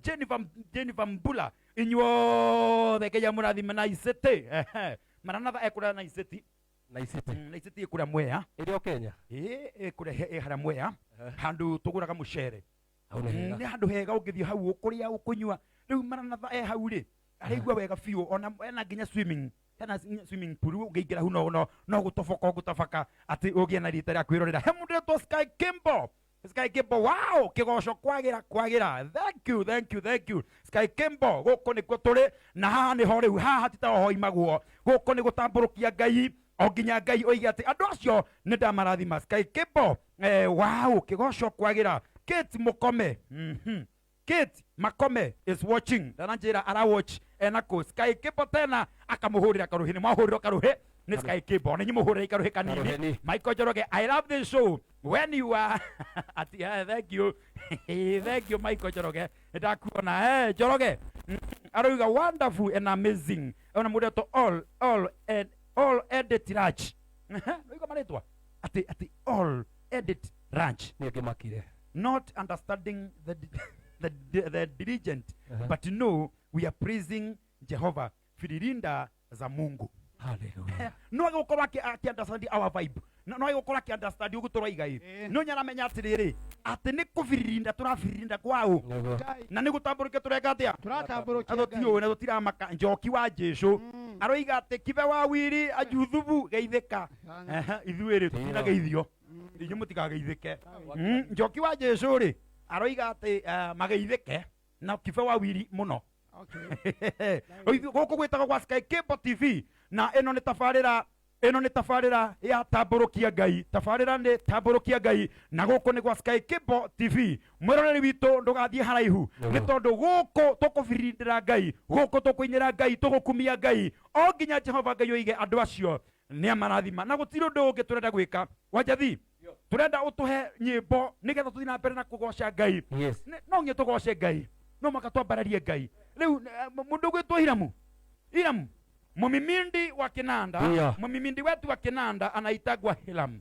Jennifer Mbula, inyuothe Ngai amũrathime na Icity. Ehe. Maranatha ekũrĩa na Icity. Na Icity. Na Icity ĩkũrĩa Mwea. Ĩrĩ o Kenya. Ĩ ĩkũrĩa ĩ harĩa Mwea, handũ tũgũraga mũcere. Hau nĩ hega. Nĩ handũ hega ũngĩthiĩ hau ũkũrĩa ũkũnyua. Rĩu Maranatha e hau rĩ, araigua wega biũ, ona ena nginya swimming, hena swimming pool ũngĩingĩra hau no gũtoboka ũgũtoboka atĩ ũgĩe na rita rĩa kwĩrorera. He mũndũ wetwo Sky Kimbo, Sky Kimbo, wow, kĩgoco kwagĩra kwagĩra. Thank you, thank you, thank you Sky Kimbo. Gũkũ nĩkuo tũrĩ na haha nĩho rĩu, haha ti ta hoimagwo, gũkũ nĩ gũtambũrũkia Ngai o nginya Ngai oige atĩ andũ acio nĩ ndamarathima. Sky Kimbo, wow, kĩgoco kwagĩra. Kate Mukome, Kate Makome is watching, ndananjĩra ara watch ena kũ. Sky Kimbo tena akamũhũrĩra karuhi, nĩ mwahũrĩrwo karuhi nĩ Sky Kimbo, nĩ nyimũhũrĩra karuhi kanini. Karuheni. Michael Njoroge, I love this show when you are ati, thank you, thank you Michael Njoroge, ndakuona Njoroge. Aroiga wonderful and amazing. Ona mũndũ etwo all and all edit ranch. Noiga marĩtwa atĩ all edit ranch. Nĩ ngĩmakire. Not understanding the diligent, but no, we are praising Jehovah, firirinda za Mungu. Hallelujah. No agĩgũkorwo akĩ understand our vibe. No agĩgũkorwo akĩ understand ũguo tũroiga ĩ, no nĩaramenya atĩrĩrĩ, atĩ nĩ kũbiririnda tũrabiririnda kwaũ. Nĩguo. Na nĩ gũtambũrũkia tũreka atĩa? Tũratambũrũkia Na tũtiũĩ na tũtiramaka. Njoki wa Jesũ aroiga atĩ kibe wa wiri ajuthubu geithĩka. Ehe, ithuĩ rĩ tũtinageithio, inyuĩ mũtikageithĩke. Njoki wa Jesũ rĩ aroiga atĩ mageithĩke na kibe wa wiri mũno. Gũkũ gwĩtagwo gwa Sky Cable TV, na ĩno nĩ tabarĩra, ĩno nĩ tabarĩra ya tambũrũkia Ngai. Tabarĩra nĩ tambũrũkia Ngai, na gũkũ nĩ gwa Sky Cable TV. Mwĩroreri witũ, ndũgathiĩ haraihu, nĩ tondũ gũkũ tũkũbirindĩra Ngai, gũkũ tũkũinĩra Ngai, tũgũkumia Ngai o nginya Jehova Ngai oige andũ acio nĩ amarathima. Na gũtirĩ ũndũ ũngĩ tũrenda gwĩka. Wanjathi, tũrenda ũtũhe nyĩmbo nĩgetha tũthiĩ na mbere na kũgoca Ngai. Yes. No nginya tũgoce Ngai, no mũhaka twambararie Ngai. Rĩu mũndũ ũgwĩtwo Hiramu, Hiramu mũmimindi wa Kinanda. Ndio. Mũmimindi wetu wa Kinanda anaitagwa Hiram.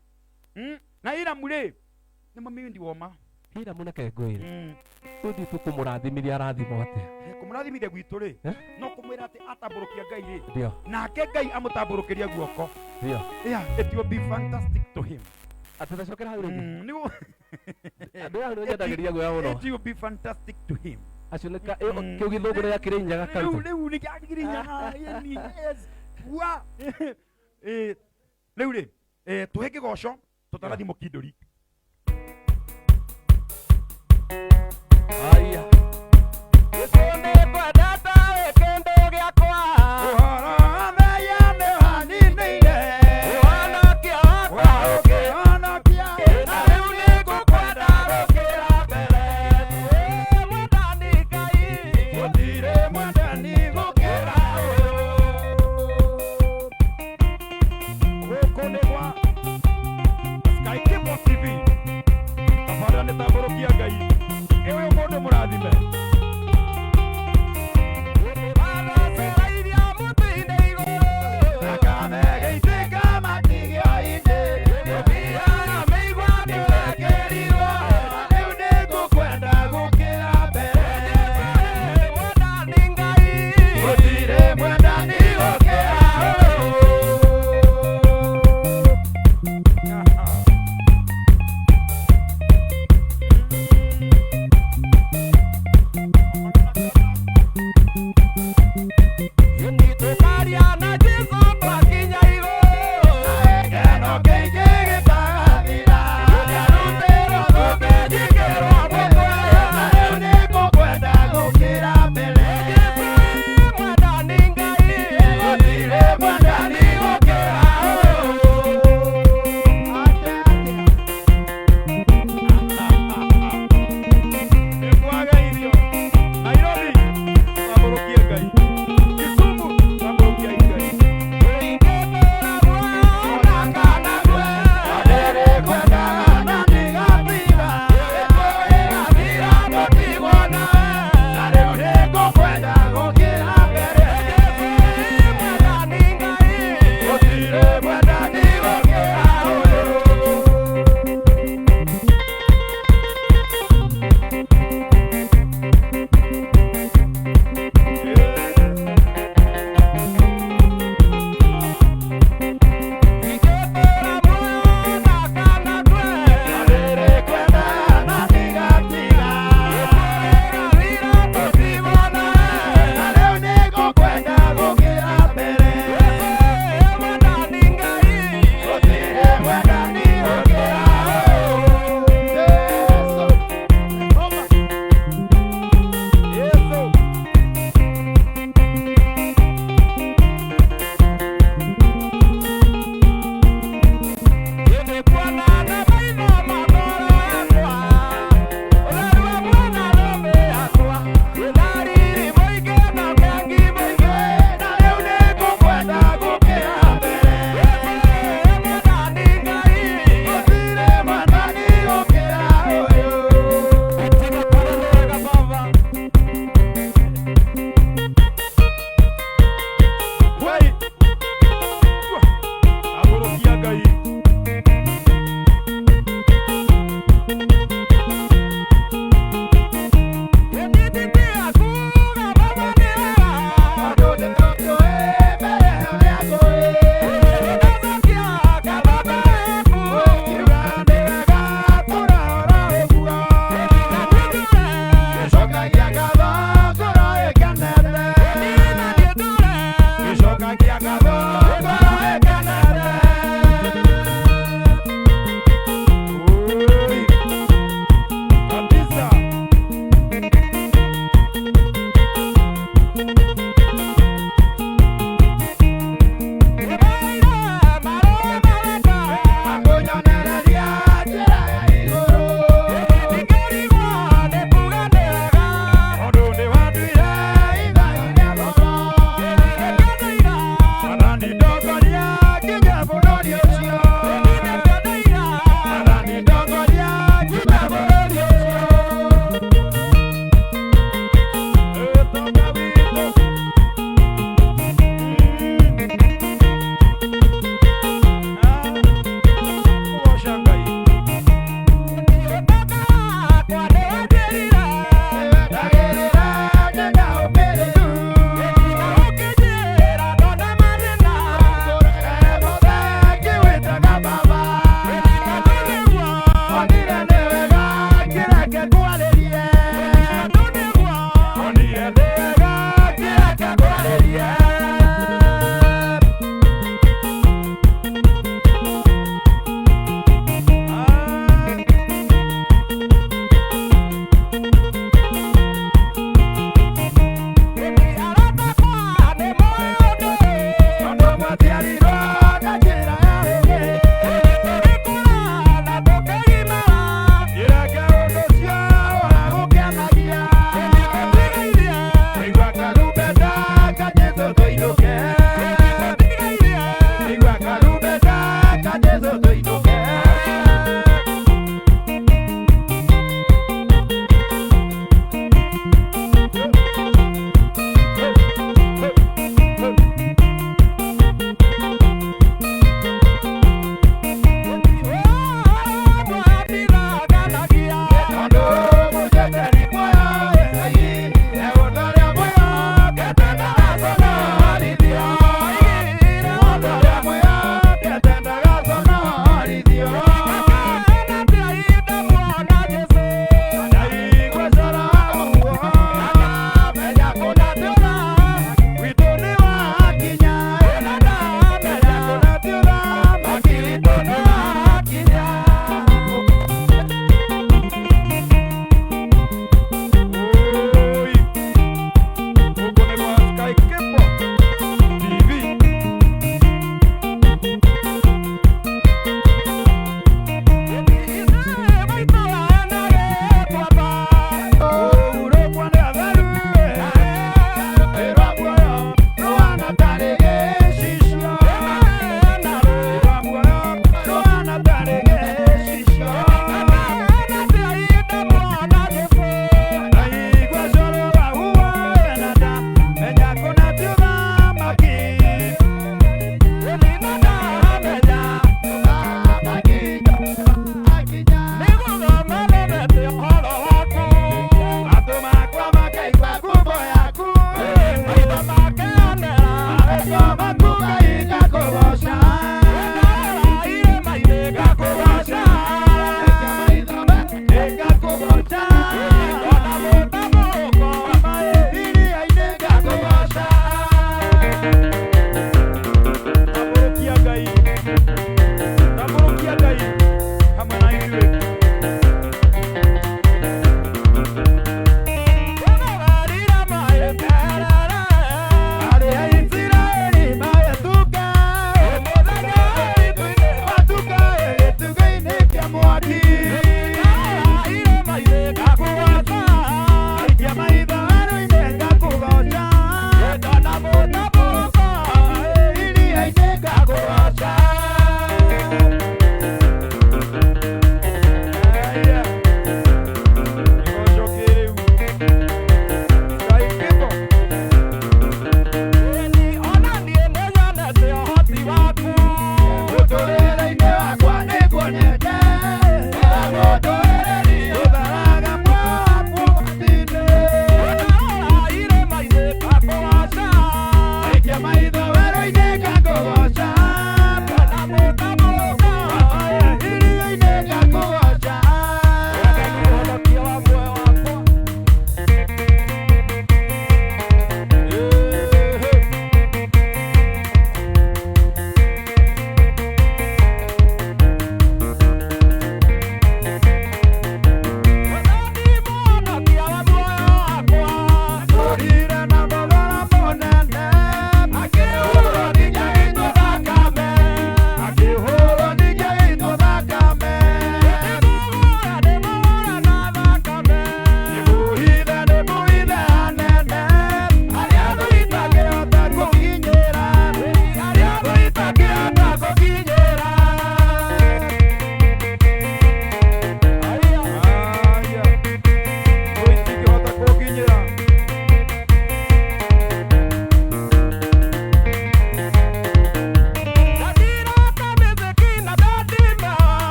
Na Hiramu rĩ nĩ mũmimindi woma. Hiramu neke ngwĩre, tũthiĩ tũkũmũrathimithia, arathimwo atĩa? Kũmũrathimithia gwitũ rĩ, Eh? no kũmwĩra atĩ atambũrũkia Ngai rĩ, Ndio. nake Ngai amũtambũrũkĩria guoko. Ndio. Yeah, it will be fantastic to him. Atĩ tacokera hau rĩngĩ. Nĩguo. Andũ aya nĩ nyendagĩria guoya mũno. It will be fantastic to him. Acio nĩ kĩu gĩthũngũ nĩ gĩakĩrĩ nyaga Rĩu karuta. rĩu nĩ kĩakĩrĩ nyaga, yes. Wa. Rĩu rĩ, tũhe kĩgoco tũtarathi mũkindũri. Aya. Gĩkũndĩ kwendete wĩ kĩndũ gĩakwa. Ũhoro wa mehia nĩwaninĩire. Ũhonokia wakwa Ũkĩhonokia. Na rĩu nĩngũkwenda gũkĩra mbere. Wĩ mwendani Ngai. Gũtirĩ mwendani gũkĩra ũyũ. Gũkũ nĩ gwa Sky Cable TV. Tabarĩra nĩ tambũrũkia Ngai. Ĩyo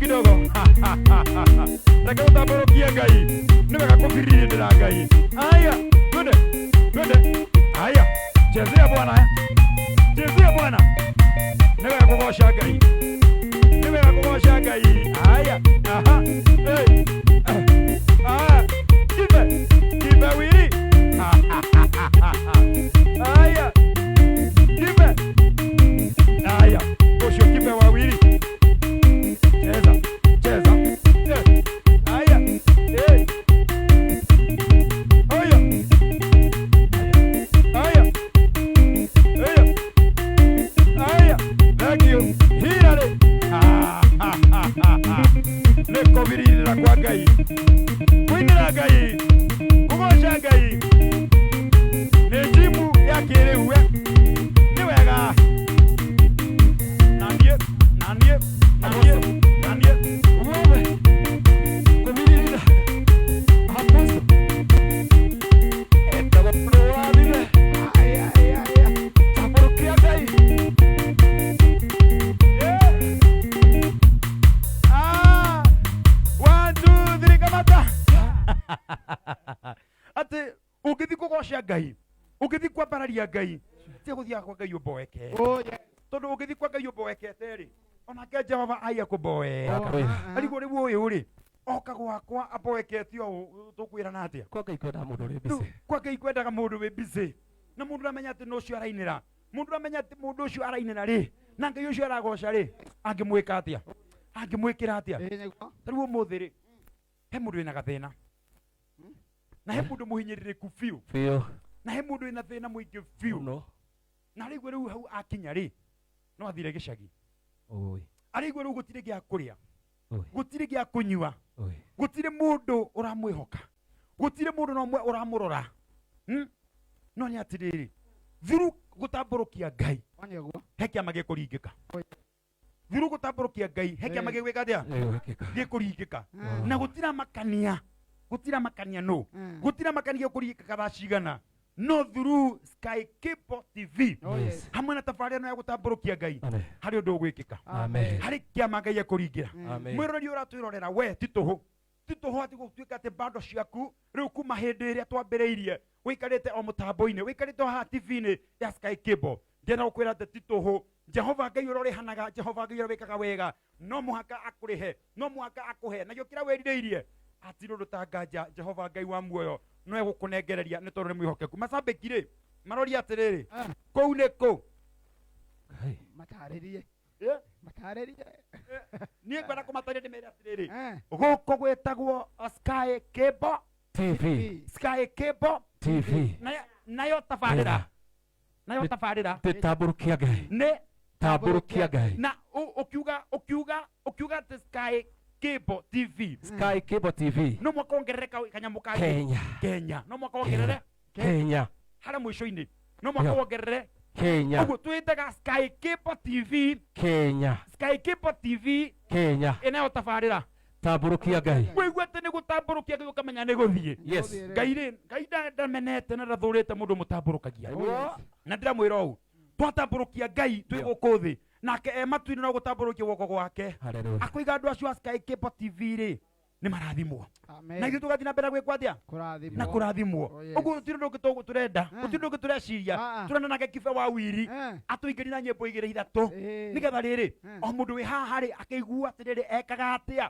Kidogo. Reke gũtambũrũkia Ngai. Nĩ wega kũbirindĩra Ngai. Aya, twende, twende. Aya, chezea Bwana, eh. Chezea Bwana. Nĩ wega kũgoca Ngai. Nĩ wega kũgoca Ngai. Aya, aha, hey. Ah, kibe, kibe wili. Aya, kibe. Aya, ũcio kibe wa wili. Cheza, cheza. Eh, aya, eh. Aya. Aya. Aya. Aya. Thank you. Hirarĩ. Ah, ha, ha, ha, ha. Nĩ kũbirindĩra kwa Ngai. Kũinĩra Ngai. Kũgoca Ngai. Nĩ njimu ya kĩrĩu we. Nĩ wega. Na niĩ, na niĩ, na niĩ, na niĩ. Wewe kũbirindĩra apostle etagwo mũrathime. Tambũrũkia Ngai. Yeah. Ah, one, two, three, kamata. Atĩ ũngĩthiĩ kũgoca Ngai, ũngĩthiĩ kwambararia Ngai, tiga gũthiaga kwa Ngai ũmboekete. Tondũ ũngĩthiĩ kwa Ngai ũmboekete rĩ, onake Jehova aiya kũmboeka. Arigwo rĩu ũyũ rĩ, oka gwakwa amboekete ũũ, tũkwĩrana atĩa? Kwa Ngai kwendaga mũndũ ũrĩ Rĩu, busy. kwa Ngai kwendaga mũndũ wĩ busy na mũndũ ũramenya atĩ no ũcio arainĩra, mũndũ ũramenya atĩ mũndũ ũcio arainĩra rĩ, na Ngai ũcio aragoca rĩ, angĩmwĩka atĩa, angĩmwĩkĩra atĩa? Ta rĩu ũmũthĩ rĩ, he mũndũ wĩna gathĩna na he mũndũ mũhinyĩrĩrĩku biũ Biũ. na he mũndũ wĩna thĩna mũingĩ biũ Mũno. na arĩigua rĩu hau akinya rĩ, no athire gĩcagi. Oi. Arĩigua rĩu gũtirĩ gĩa kũrĩa, Oi. gũtirĩ gĩa kũnyua, Oi. gũtirĩ mũndũ ũramwĩhoka, gũtirĩ mũndũ na ũmwe ũramũrora. No nĩ atĩrĩrĩ, through gũtambũrũkia Ngai he kĩama gĩkũringĩka. Through gũtambũrũkia Ngai he kĩama gĩgwĩka atĩa? Gĩgwĩkĩka. Gĩkũringĩka. Na gũtiramakania, gũtiramakania no gũtiramakania gĩkũringĩka thaa cigana, no through Sky Cable TV Yes. hamwe na tabarĩra ĩno ya gũtambũrũkia Ngai, Amen. harĩ ũndũ ũgwĩkĩka. Amen. Harĩ kĩama Ngai ekũringĩra. Amen. Mwĩroreri ũratwĩrorera we, ti tũhũ, ti tũhũ atĩ gũtuĩka atĩ bando ciaku rĩu kuma hĩndĩ ĩrĩa twambĩrĩirie ũikarĩte o mũtambo-inĩ, ũikarĩte o haha TV-inĩ ya Sky Cable. Ndĩrenda gũkwĩra atĩ ti tũhũ. Jehova Ngai ũrĩa ũrĩhanaga, Jehova Ngai ũrĩa wĩkaga wega, no mũhaka akũrĩhe, no mũhaka akũhe na gĩo kĩrĩa wĩrirĩirie. Hatirĩ ũndũ ta nganja Jehova Ngai wa muoyo no egũkũnengereria nĩ tondũ nĩ mwĩhokeku. Macambĩki rĩ, maroria atĩrĩrĩ, kũu nĩ kũ? Ngai. Matarĩrie. Eh? Matarĩrie. Niĩ ngwenda kũmatarĩria ndĩmere atĩrĩrĩ, Eh. gũkũ gwĩtagwo Sky Cable TV. Sky Cable TV. Nayo tabarĩra, nayo tabarĩra Tambũrũkia Ngai. nĩ Tambũrũkia Ngai. Na ũkiuga, ũkiuga, ũkiuga atĩ Sky Cable TV, Sky Cable TV. No mwaka wongerere kanyamũ ka Kenya. Kenya, no mwaka wongerere Kenya. harĩa mũico-inĩ, no mwaka Yeah. wongerere Kenya. ũguo twĩtaga Sky Cable TV. Kenya. Sky Cable TV Kenya. ĩnayo tabarĩra Tambũrũkia Ngai. Wĩigua atĩ nĩ gũtambũrũkia Ngai ũkamenya nĩ gũthiĩ. Yes. Ngai rĩ, Ngai ndamenete na ndathũrĩte mũndũ mũtambũrũkagia. Na ndĩramwĩra ũũ, twatambũrũkia Ngai twĩ Yeah. gũkũ thĩ, nake e matu-inĩ no gũtambũrũkia guoko gwake. Hallelujah. Akũiga andũ acio a Sky Cable TV rĩ, nĩ marathimwo. Amen. Na ithuĩ tũgathiĩ na mbere na gwĩkwo atĩa? Kũrathimwo. Na kũrathimwo. Oh, yes. Ũguo gũtirĩ ũndũ ũngĩ tũrenda, gũtirĩ ũndũ ũngĩ tũreciria. Ah. Tũrenda nake kibe wa wiri Eh. atũingĩrie na nyĩmbo igĩrĩ ithatũ, Eh. nĩgetha rĩrĩ Eh. o mũndũ wĩ haha rĩ akĩigua atĩrĩrĩ ekaga atĩa.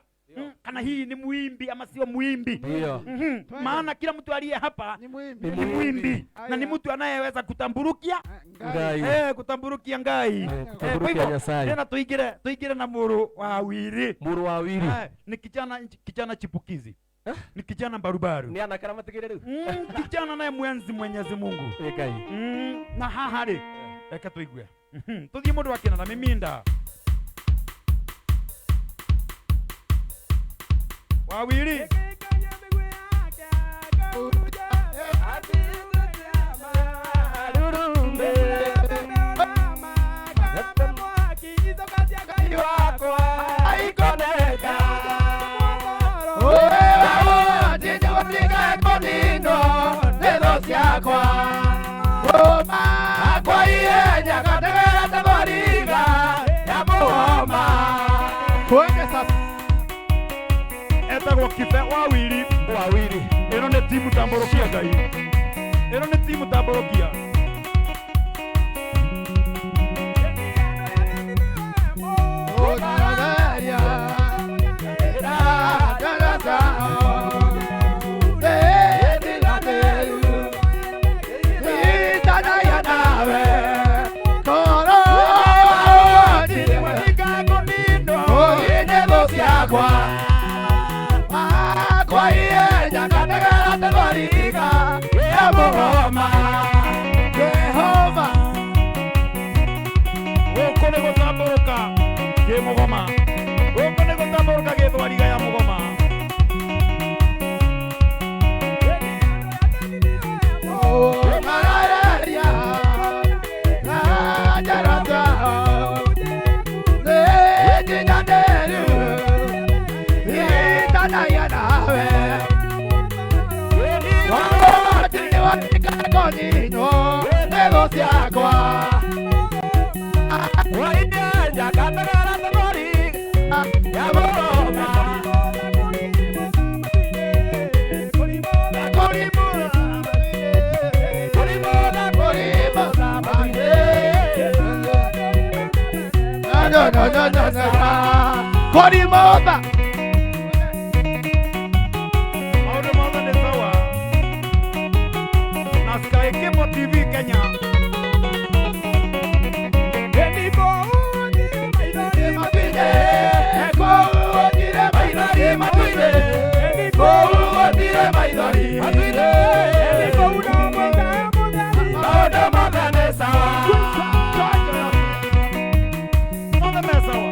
Kana hii ni muimbi ama sio muimbi. Ndio. Twende. Maana kila mtu aliye hapa Ni mwimbi. ni muimbi na ni Aya. mtu anayeweza kutamburukia Ngai. Ngai. Kutamburukia Ngai. Eh, Kwa kutamburukia hivyo Nyasaye. tena tuingire na mũrũ wa wiri. Mũrũ wa wiri. Ni kijana, kijana chipukizi, ni kijana barubaru. Nĩ anake arĩa matigire rĩu. Kijana naye mwenzi Mwenyezi Mungu. Ĩ Ngai. Na haha rĩ, reke tũigue. Tũthiĩ mũndũ wa kĩnanda miminda wawili. Twende sasa. Timu tambũrũkia Ngai. Ĩno nĩ timu tambũrũkia. Gũkũ nĩ gũtambũrũka kĩmũgoma. Gũkũ nĩ gũtambũrũka gĩthwariga ya mũgoma. Maũndũ mothe nĩ sawa. Na Sky Cable TV Kenya. Maũndũ mothe nĩ sawa. Mothe me sawa.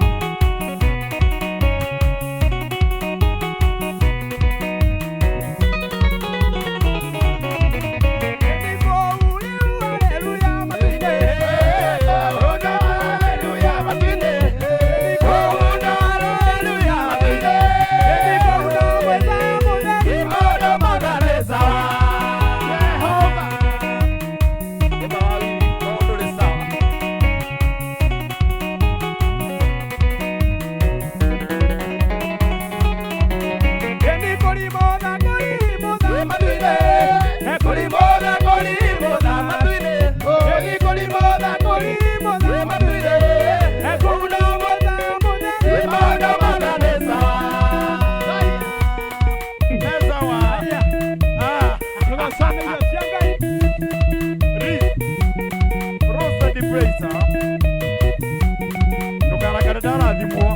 Ndũkarakare ndarathimwo.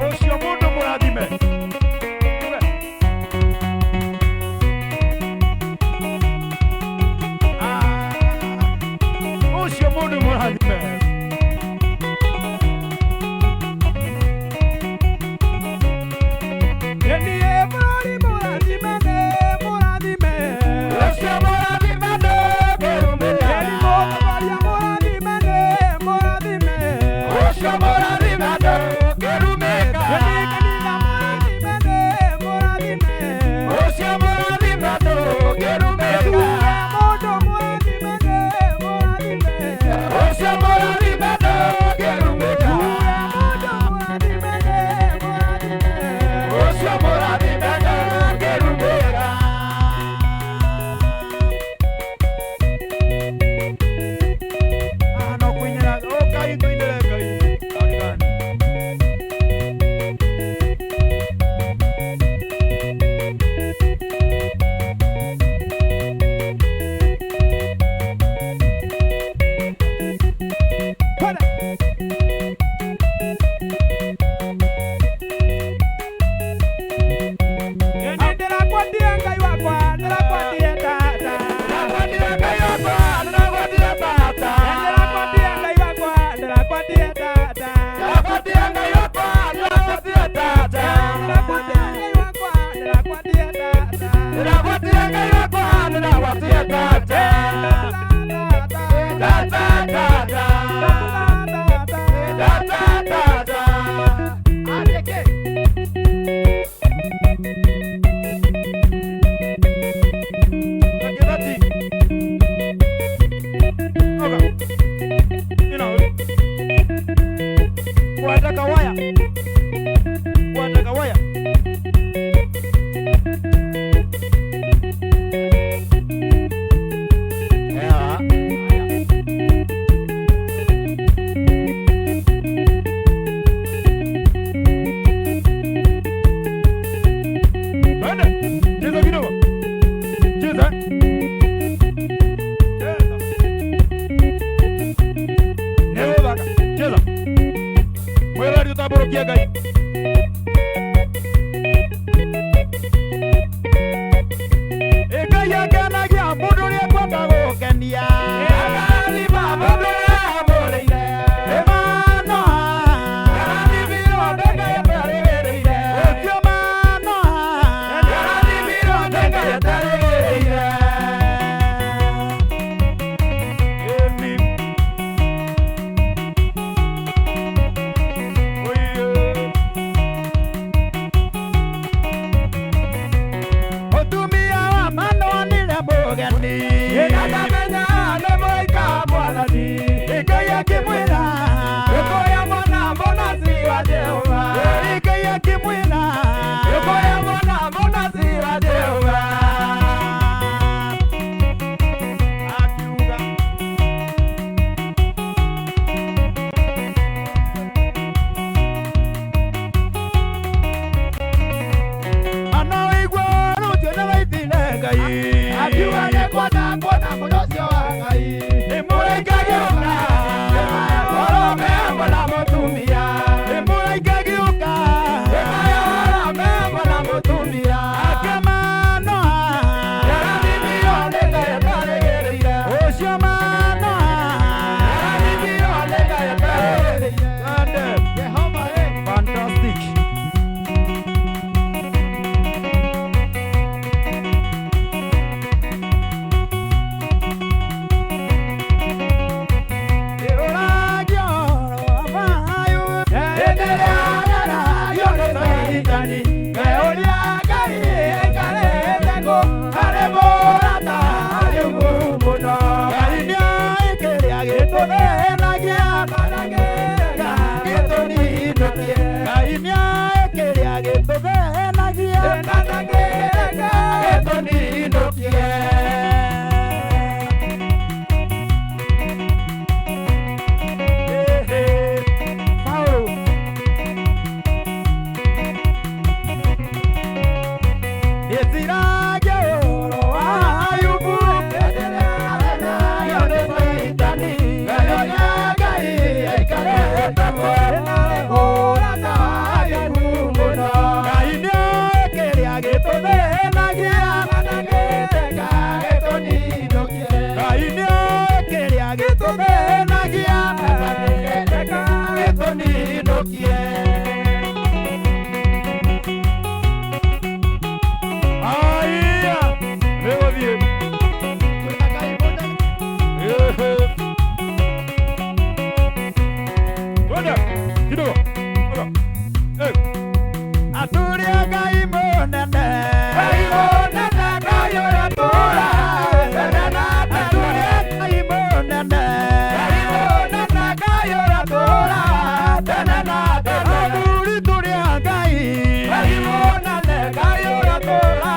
Ũcio mũndũ mũrathime. Ah, ũcio mũndũ mũrathime. Ah, no kũinĩra, ũkai tũinĩre Ngai. Arigani. Ndĩragwatia Ngai wakwa, ndĩragwatia Tata. Ndĩragwatia Ngai wakwa, ndĩragwatia Tata. Tata, Tata. Tata, Tata. Akithati. Oga. Ina. Wataka waya. Wataka waya. Yeah. Twende. Cheza kidogo. Cheza. Cheza. Nĩgũthaka. Cheza. Mwĩrori ũtambũrũkie Ngai. Ĩ Ngai akenagia mũndũ ũrĩa ekwenda gũkenia. Mũndũ ũrĩa amũrĩire. Ĩ Manoa. Ũcio Manoa. Ĩni. Oiye. Mũtumia wa Manoa nĩre mũgeni. Ngai akĩmwĩra. Ngai akĩmwĩra. Akiuga. Mana wĩigua rũcio nĩwaithire Ngai. Akiuga nĩngwenda kuona mũndũ ũcio wa Ngai. Nĩ mũraika agĩũka. Orome hamwe na mũtumia. Nĩ mũraika agĩũka. Orome hamwe na mũtumia. Akĩmanoa. Nĩarathimirwo nĩ Ngai atarĩgĩrĩire. Ũcio Manoa. Nĩarathimirwo nĩ Ngai atarĩgĩrĩire. Twende. Jehova ĩ. Fantastic. Aya, nĩgũthiĩ. Ehe. Twende, kidogo. Oga. Eh. Atũrĩa Ngai mũnene. Ngai mũnene, Ngai ũrĩa tũũraga tene na tene. Atũrĩa Ngai mũnene. Ngai mũnene, Ngai ũrĩa tũũraga tene na tene. Athuri tũrĩa Ngai. Ngai mũnene, Ngai ũrĩa tũũraga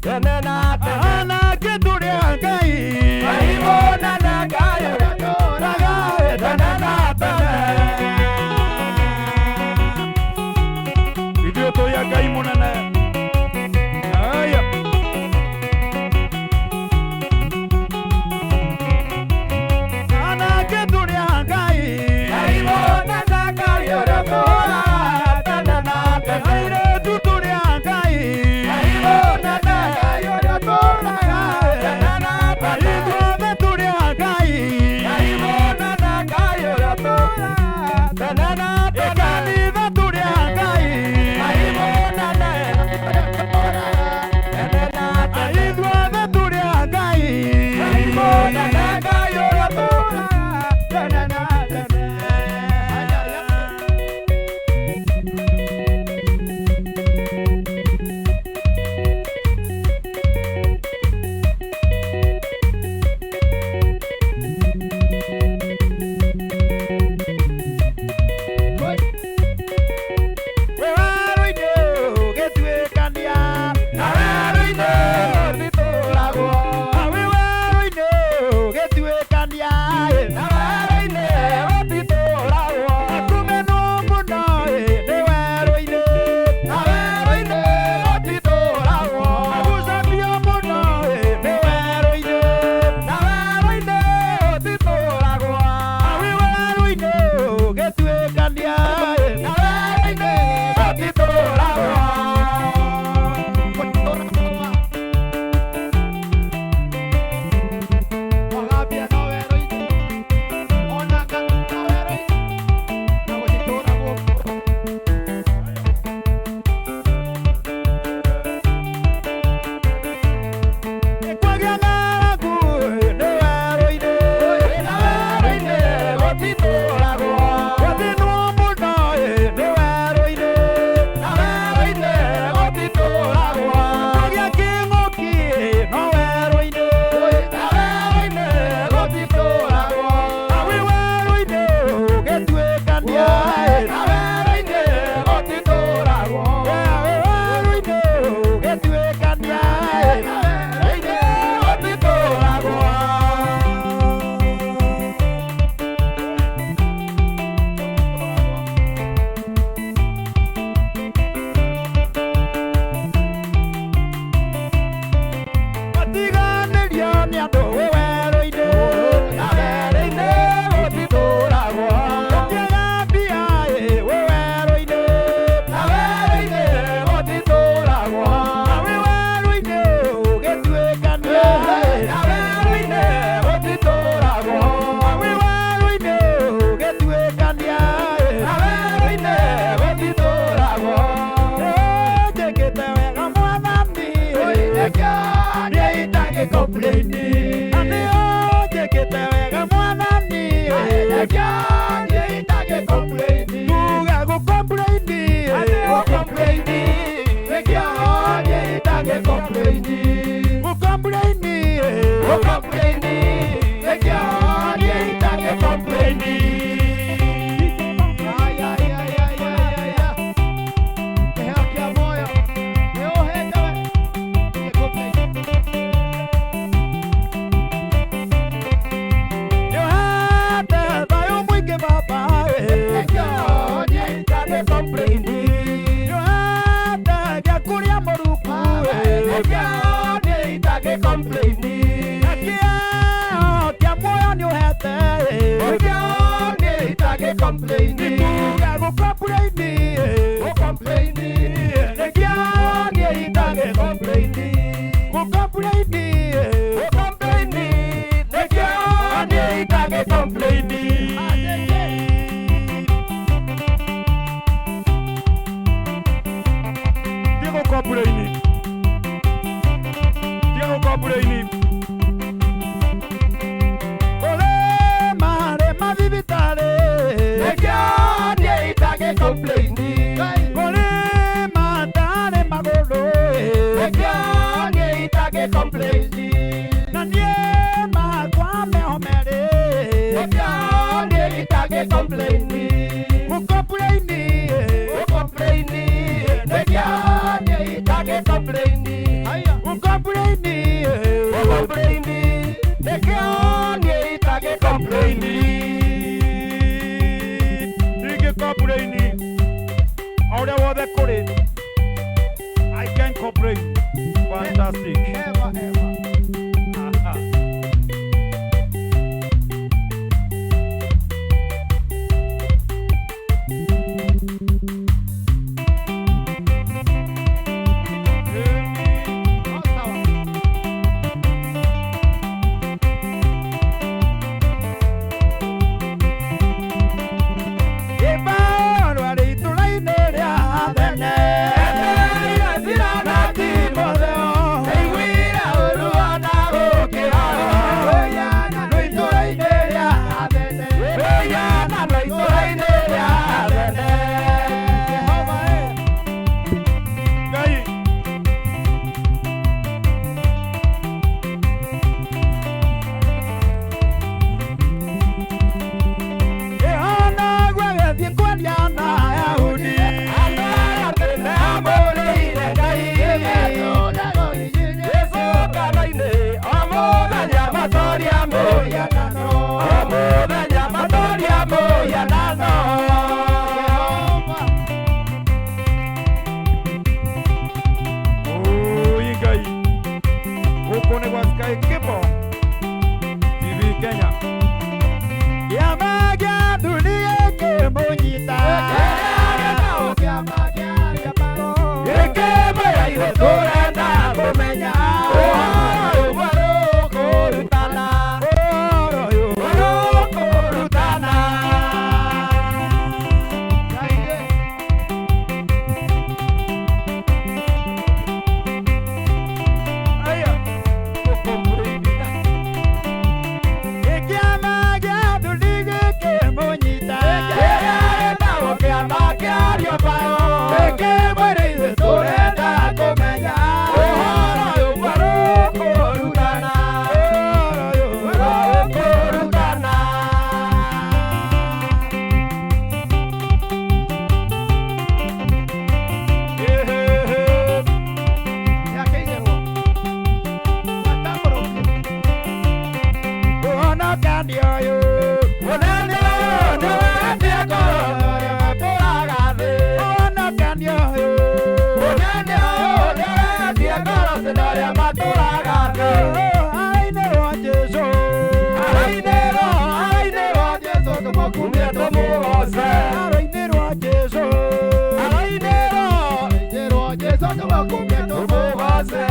tene na tene. Anake tũrĩa Ngai. Ngai mũnene, Ngai ũrĩa tũũraga tene na tene. Ithuĩ tũrĩ a Ngai mũnene. Gũkomplaini, Gũkomplaini, nĩkĩo niĩ itangĩkomplaini. Gũkomplaini, Gũkomplaini, nĩkĩo niĩ itangĩkomplaini. Tiga gũkomplaini. Tiga gũkomplaini. Kũrĩ marĩ mathibitarĩ. Nĩkĩo niĩ itangĩkomplaini. Kũrĩ matarĩ magũrũ. Nĩkĩo niĩ itangĩkomplaini. Na niĩ makwa meho merĩ. Nĩkĩo niĩ itangĩkomplaini. Gũkomplaini, Gũkomplaini, nĩkĩo niĩ itangĩkomplaini. Gũkomplaini, Gũkomplaini, nĩkĩo niĩ itangĩkomplaini. Ndingĩkomplaini. O ũrĩa wothe kũrĩ. I can complain. Fantastic. Ever, ever. Aha. No sawa. Ibarwa rĩ itũra-inĩ rĩa tene. Etereire Sila na Timotheo, ndaiguire ũũru ona gũkĩra. Rĩ itũra-inĩ rĩa tene. Wĩyana na itũra-inĩ rĩa tene. Jehova, eh. Ngai. Ĩhana gwagĩthiĩ kwaria na Ayahudi. Andũ arĩa tene amũrĩire Ngai. Jesũ ngano-inĩ, o mũthenya matoria mũhianano. O mũthenya matoria mũhianano. Oi Ngai. Gũkũ nĩ gwa Sky Cable TV Kenya. Kĩama kĩa dunia kĩmũnyita. Gĩkĩmwĩra ithuĩ tũrenda kũmenya ũhoro ũyũ mwerũ kũrutana. Ũhoro ũyũ. Mwerũ kũrutana. Aya. Kĩama kĩa dunia gĩkĩmũnyita. Kĩrĩa gĩtagwo kĩama kĩa Areopago. Gĩkĩmwĩra ithuĩ tũrenda kũmenya ũhoro ũyũ mwerũ kũrutana. Ũhoro ũyũ. Mwerũ kũrutana. Ehehe. Ũhonokania ũyũ. Mũnene ũyũ nĩwetie ngoro ũrĩa matũũraga thĩ. Ũhonokania ũyũ. Mũnene ũyũ nĩwetie ngoro cia arĩa matũũraga thĩ. Arainĩrwo Jesũ. Arainĩrwo, arainĩrwo Jesũ tũmũkumie tũmũgoce. Arainĩrwo Jesũ. Arainĩrwo, tũmũgoce.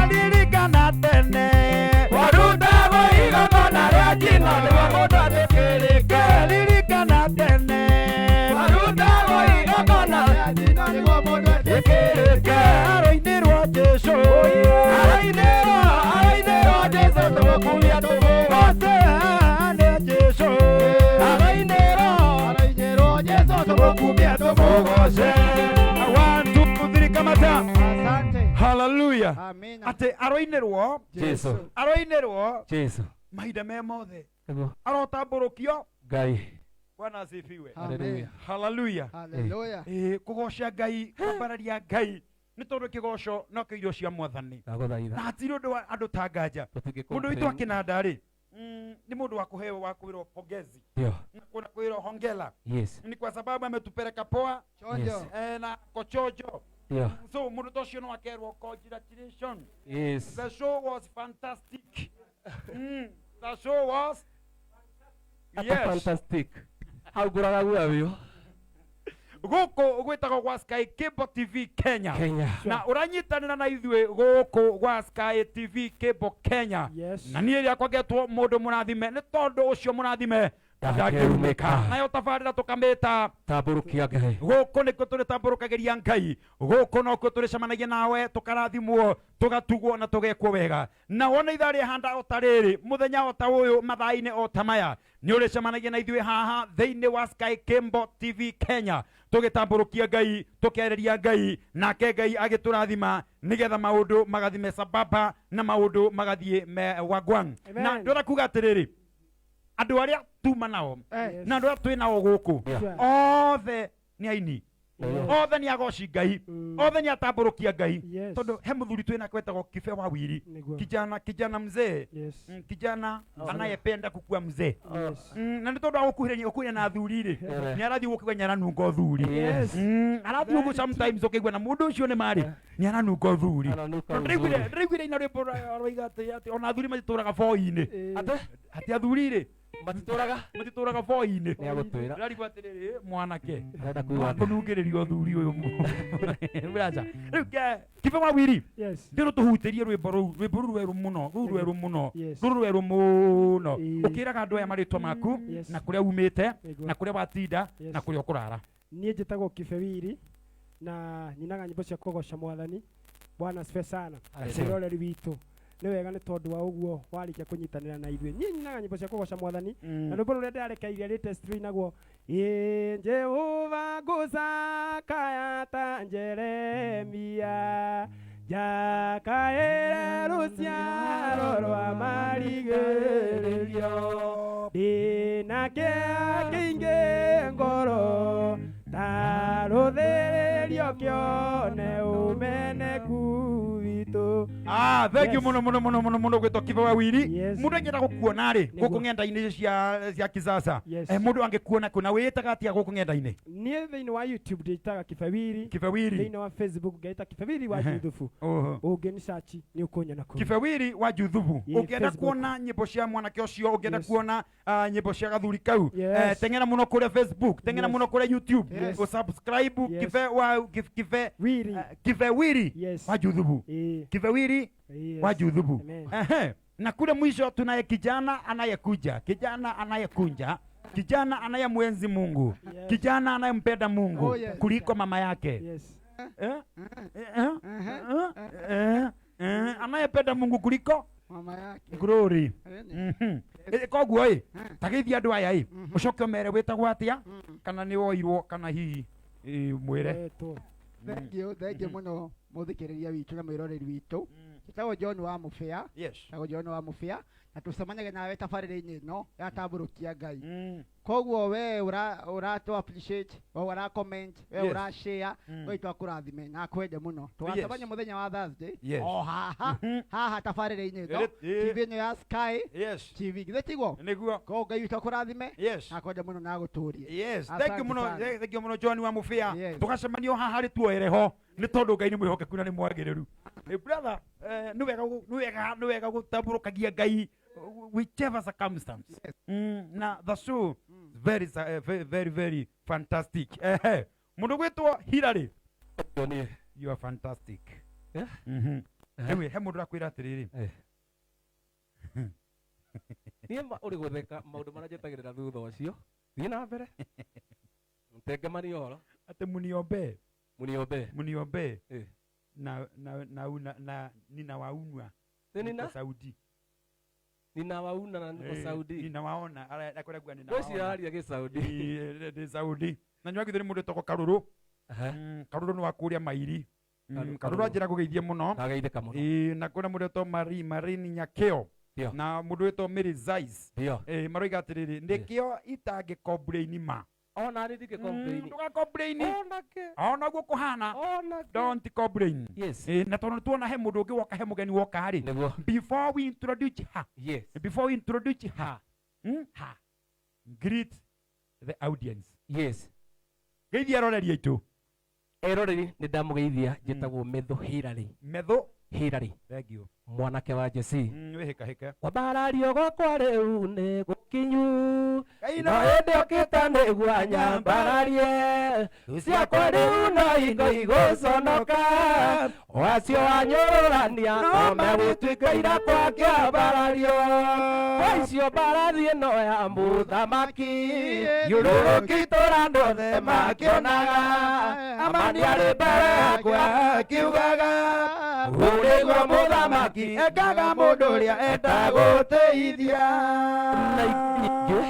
Aririkana tene. Warutagwo igongona rĩa njino nĩguo mũndũ etĩkĩrĩke. Aririkana tene. Warutagwo igongona rĩa njino nĩguo mũndũ etĩkĩrĩke. Arainĩrwo Jesũ. Arainĩrwo, arainĩrwo Jesũ tũmũkumie tũmũgoce. Nĩ Jesũ. Arainĩrwo, tũmũkumie tũmũgoce. One, two, three, kamata. Asante. Hallelujah. Amina. Atĩ aroinĩrwo Jesu aroinĩrwo Jesu mahinda me mothe nĩguo arotambũrũkio. Ngai. Bwana asifiwe. Haleluya. Hallelujah. Hallelujah. Ĩ kũgoca Ngai, kwambararia Ngai nĩ tondũ kĩgoco no kĩo irio cia mwathani ndagũthaitha na hatirĩ ũndũ wa andũ ta nganja. Mũndũ witũ akĩnanda rĩ, nĩ mũndũ wa kũheo wa kwĩrwo pongezi ndio na kuna kwĩrwo hongera yes ni kwa sababu ametupeleka poa Chonjo. Yes. na kochojo. So mũndũ ta ũcio no akerwo congratulations. The show was fantastic. The show was Yes. Fantastic. Hau ngũraga guoya wĩyo. Gũkũ gwĩtagwo gwa Sky Cable TV Kenya. Kenya. Na ũranyitanĩra na ithuĩ gũkũ gwa Sky TV Cable Kenya. Yes. Na niĩ rĩakwa ngetwo mũndũ mũrathime nĩ tondũ ũcio mũrathime ndangĩrumĩka. Nayo tabarĩra tũkamĩta Tambũrũkia Ngai. Gũkũ nĩkuo tũrĩtambũrũkagĩria Ngai, gũkũ nokuo tũrĩcemanagia nawe, tũkarathimwo, tũgatugwo na tũgekwo wega. Na wona ithaa rĩhanda o ta rĩrĩ, mũthenya o ta ũyũ, mathaa-inĩ o ta maya, nĩ ũrĩcemanagia na ithuĩ haha thĩinĩ wa Sky Cable TV Kenya, tũgĩtambũrũkia Ngai, tũkĩarĩria Ngai, nake Ngai agĩtũrathima nĩgetha maũndũ magathime sababa na maũndũ magathiĩ me wagwan. Amen. Na ndĩrenda kuga atĩrĩrĩ, andũ arĩa tuma nao Yes. na andũ arĩa twĩ nao gũkũ othe nĩ aini, othe nĩ agoci Ngai, othe nĩ atambũrũkia Ngai. Tondũ he mũthuri twĩ nake wetagwo Kibe wa Wiri. Nĩguo. Kijana, kijana mzee. Kijana anayependa kukua mzee. Na nĩ tondũ wa gũkuhĩrĩria gũkuhĩrĩria na athuri rĩ, nĩ arathiĩ gũkĩgua nĩ aranunga ũthuri. Arathiĩ ũguo sometimes ũkĩigua na mũndũ ũcio nĩ marĩ nĩ aranunga ũthuri. Aranuka Ndĩraiguire ũthuri. ndĩraiguire ina rwĩmbo rwaiga atĩ ona athuri matitũraga boi-inĩ. Ate? Atĩ athuri rĩ Matitũraga? Matitũraga boi-inĩ. Nĩ agũtwĩra. Ndĩrarigwo atĩrĩrĩ, mwanake Arenda kuigua atĩa? kũnungĩrĩria ũthuri ũyũ mũraca rĩu Kibe wa Wiri. Ndĩrũ tũhutĩrie rwĩmbo rũu, rwĩmbo rũu rwerũ mũno, rũu rwerũ mũno, rũrũ rwerũ mũno. Ũkĩraga andũ aya marĩtwa maku na kũrĩa umĩte na kũrĩa watinda na kũrĩa ũkũrara. Niĩ njĩtagwo Kibe Wiri na nyinaga nyĩmbo cia kũgoca mwathani. Bwana asifiwe sana. Asifiwe. Mwĩroreri witũ, nĩ wega nĩ tondũ wa ũguo warĩkia kũnyitanĩra na ithuĩ. Niĩ nyinaga nyĩmbo cia kũgoca mwathani na rwĩmbo rũrĩa ndĩrarekeirie latest rũinagwo ĩ Jehova ngũcakaya ta Jeremia, njakaĩre rũciaro rwa marigĩrĩrio, ndĩna kĩeha kĩingĩ ngoro ta rũthĩrĩrio kĩone ũmeneku witũ. Ah, thank you Yes. muno muno muno muno muno gwĩtwo Kibe wa Wiri. Yes. Mũndũ angĩenda gũkuona rĩ, Nĩguo. gũkũ ng'enda-inĩ cia kisasa, Yes. mũndũ angĩkuona kũ na wĩĩtaga atĩa gũkũ ng'enda-inĩ? Niĩ thĩinĩ wa YouTube ndĩtaga Kibe Wiri. Kibe Wiri. Thĩinĩ wa Facebook ngaita Kibe Wiri wa Juthubu. Oho. Ũngĩni search nĩ ũkũnyona kũu. Kibe Wiri wa Juthubu. Yeah, Ũngĩenda Facebook. kuona nyĩmbo cia mwanake ũcio, ũngĩenda kuona nyĩmbo cia gathuri kau, Yes. teng'era mũno kũrĩa Facebook, teng'era Yes. mũno kũrĩa YouTube, Yes. ũsubscribe Yes. Kibe wa Kibe Wiri. Kibe Wiri Yes. wa Juthubu. Kibe Wiri wa Juthubu. Amen. Ehe. Na kule mwisho tunaye kijana anayekuja, kijana anayekunja, kijana anayemwenzi Mungu, kijana anayempenda Mungu kuliko mama yake. Yes. Eh? Eh? Eh? Eh? Anayependa Mungu kuliko mama yake. Glory. Ene. Koguo ĩ, tageithia andũ aya ĩ, ũcoke ũmere wĩtagwo atĩa, kana nĩ woirwo kana hihi mwĩre. Wetwo. Thank you, thank you mũno mũthikĩrĩria witũ na mwĩroreri witũ. Njĩtagwo John wa Mũbĩa. Njĩtagwo John wa Mũbĩa na tũcemanagia nawe tabarĩra-inĩ ĩno ya tambũrũkia Ngai. Koguo we ũratũ appreciate, we ũra comment, we ũra share, we twakũrathime na akwende mũno. Tũgacemania mũthenya wa Thursday o haha haha tabarĩra-inĩ ĩno, TV ĩno ya Sky TV, githĩ tiguo? Nĩguo. Koguo Ngai witũ akũrathime na akwende mũno na agũtũrie. Yes, thank you Asante muno, sana. thank you muno John wa Mũbĩa. Yes. Tũgacemanio haha rĩ tuoere ho nĩ tondũ Ngai nĩ mwĩhokeku na nĩ mwagĩrĩru. Brother, nĩ wega gũtambũrũkagia Ngai whichever circumstance. Na the show very very very very fantastic. Mũndũ gwĩtwo Hilary. Niĩ. You are fantastic. Yeah. Rĩu he mũndũ ũrakwĩra atĩrĩrĩ. Niĩ ma ũrĩ gũtheka maũndũ marĩa njetagĩrĩra thutha ũcio. Thiĩ na mbere. Tengemania ũhoro. Atĩ muniombe. Muniombe. Muniombe. Na na na una, na nina waunwa. Nĩ nina? Niko Saudi. Nina wauna na niko Saudi. Nina waona, ara kuga nina Ngwĩciria waona. aria gĩcaudi. Ndĩ Saudi. Na nĩwagithĩ nĩ mũndũ wĩtagwo Karũrũ. Karũrũ nĩ wa kũrĩa Mairi. Karũrũ. Karũrũ anjĩra gũgeithie mũno. Ndageithĩka mũno. Na kwĩna mũndũ wĩtagwo Marie Marini Nyakĩo. Na mũndũ wĩtagwo Mary Zais. Maroiga atĩrĩrĩ, nĩkĩo itangĩ complain ma. Ona niĩ ndingĩ complain. Ndũga complain. Ona kĩ. Ona guo kũhana. Ona kĩ. Don't complain. Yes. Na tondũ nĩtuona he mũndũ ũngĩ woka, he mũgeni woka rĩ. Nĩguo. Before we introduce her. Yes. Before we introduce her. Ha. Greet the audience. Yes. Geithia aroreri aitũ. Eroreri nĩ ndamũgeithia njĩtagwo Metho Hillary. Metho Hillary. Thank you. Mwanake wa Jesse. Wĩhĩkahĩke. Kwambarario gwakwa rĩu nĩ gũkinyu no hĩndĩ ũkĩta nĩguo nyambararie ciakwa rĩu no ingo igũconoka o acio anyũrũrania no megũtuĩka ira kwa kĩambarario kwa icio mbarathi ĩno ya mũthamaki yũrũrũkĩtũra andũ othe makĩonaga amani arĩ mbere yakwa akiugaga ũrĩguo mũthamaki ekaga mũndũ ũrĩa enda gũteithia. Na ingĩ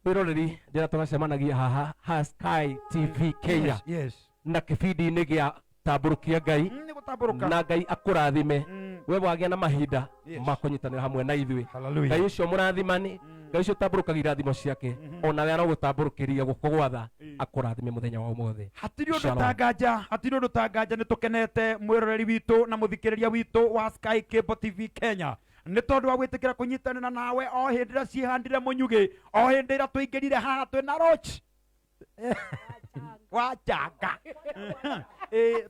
mwĩroreri ndĩra tũgacemanagia haha ha Sky TV Kenya. Yes. Na kĩbindi-inĩ gĩa tambũrũkia Ngai. Nĩ gũtambũrũka. Na Ngai akũrathime. We wagĩa na mahinda Yes. ma kũnyitanĩra hamwe na ithuĩ. Hallelujah. Ngai ũcio mũrathimani, Ngai ũcio ũtambũrũkagia irathimo ciake, onawe arogũtambũrũkĩria guoko gwatha akũrathime mũthenya wa ũmũthĩ. Hatirĩ ũndũ Shalom. ta nganja, hatirĩ ũndũ ta nganja, nĩ tũkenete mwĩroreri witũ na mũthikĩrĩria witũ wa Sky Cable TV Kenya nĩ tondũ wa gwĩtĩkĩra kũnyitanĩra nawe o hĩndĩ ĩrĩa ciĩhandire mũnyugĩ, o hĩndĩ ĩrĩa tũingĩrire haha twĩna Roach wa Changa.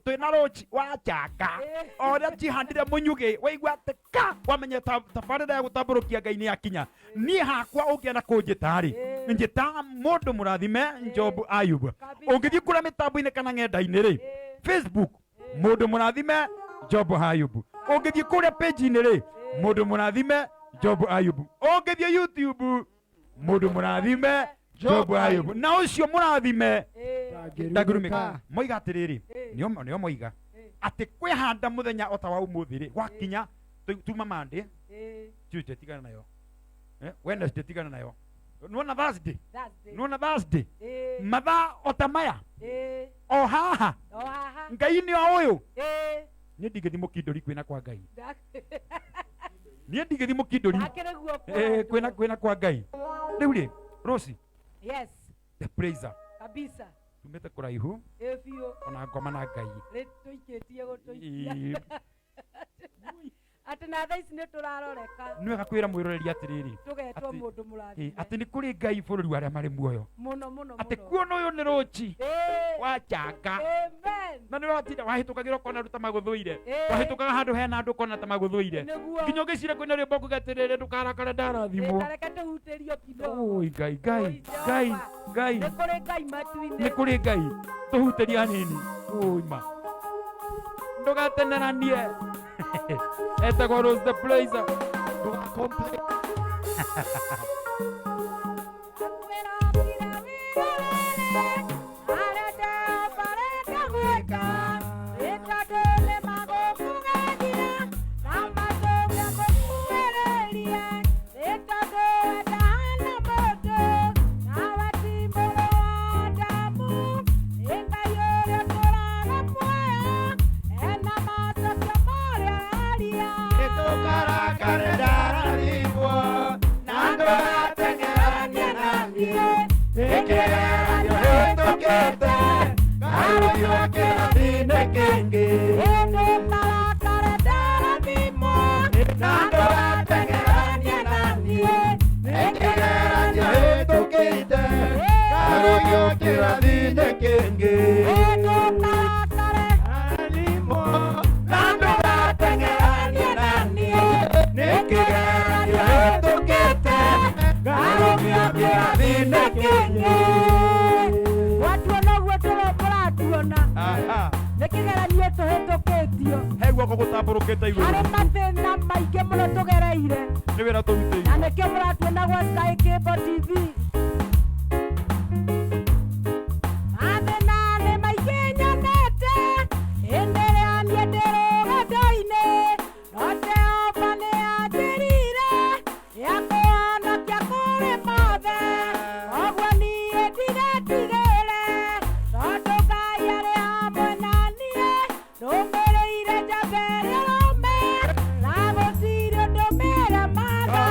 Twĩna Roach wa Changa, o ũrĩa cihandire mũnyugĩ waigua atĩ ka wamenye tabarĩra ya gũtambũrũkia Ngai nĩ yakinya. Niĩ hakwa ũngĩenda kũnjĩta rĩ, njĩta mũndũ mũrathime Job Ayub. Ũngĩthiĩ kũrĩa mĩtambo-inĩ kana ng'enda-inĩ rĩ, Facebook mũndũ mũrathime Job Ayub. Ũngĩthiĩ kũrĩa page-inĩ rĩ, mũndũ mũrathime Job Ayub. Ũngĩthiĩ YouTube mũndũ mũrathime Job Ayub. Na ũcio mũrathime ndangĩrumĩka. Moiga atĩrĩrĩ, nĩo moiga atĩ kwĩhanda mũthenya o ta wa ũmũthĩ rĩ, gwakinya tuma Monday, Tuesday tigana nayo, Wednesday tigana nayo, nĩwona Thursday, nĩwona Thursday, mathaa o ta maya o haha Ngai nĩ o ũyũ. Niĩ ndingĩthiĩ mũkindũri kwĩna kwa Ngai. Niĩ ndingĩthiĩ mũkindũri kwĩna kwa Ngai. Rĩu rĩ, Rosie. Yes. The praiser. Kabisa. Tumĩte kũraihu. Biũ. Ona ngoma na Ngai. Tũikĩtie gũtũikia. Atĩ na thaa ici nĩ tũraroreka. Nĩ wega kwĩra mwĩroreri atĩrĩrĩ, Tũgetwo mũndũ mũrathime. Atĩ nĩ kũrĩ Ngai bũrũri wa arĩa marĩ muoyo. Mũno mũno. Atĩ kuona ũyũ nĩ Roach wa Changa. Amen. Na nĩ watinda wahĩtũkagĩra ũkona andũ ta magũthũire. Wahĩtũkaga handũ hena andũ ũkona ta magũthũire. Nginya ũngĩcira kwĩna rwĩmbo ũkuga atĩrĩrĩ, ndũkarakare ndarathimwo. Ta reke tũhutĩrio kidogo. Oi Ngai, Ngai, Ngai, Ngai. Nĩ kũrĩ Ngai matu-inĩ. Nĩ kũrĩ Ngai. Tũhutĩrie hanini. Oi ma. Ndũgateneranie. Etagwo Rose the Praiser. Ndũga-complain. Watuona ũguo tũratuona. Nĩ kĩgeranio tũhĩtũkĩtio. He guoko gũtambũrũkĩte igũrũ. Harĩ mathĩna maingĩ mũno tũgereire. Nĩ wĩra tũrutĩirwo. Na nĩkĩo mũratuona gwa Sky Cable TV. Mathĩna nĩ maingĩ nyonete, hĩndĩ ĩrĩa niĩ ndĩ rũgendo-inĩ, no Jehova nĩ anjĩrire, nĩakũhonokia kũrĩ mothe. Koguo niĩ ndigetigĩre, tondũ Ngai arĩ hamwe na niĩ. Ndũmĩrĩire njamba ĩrĩa ĩrũme, na gũtirĩ ũndũ mĩremaga.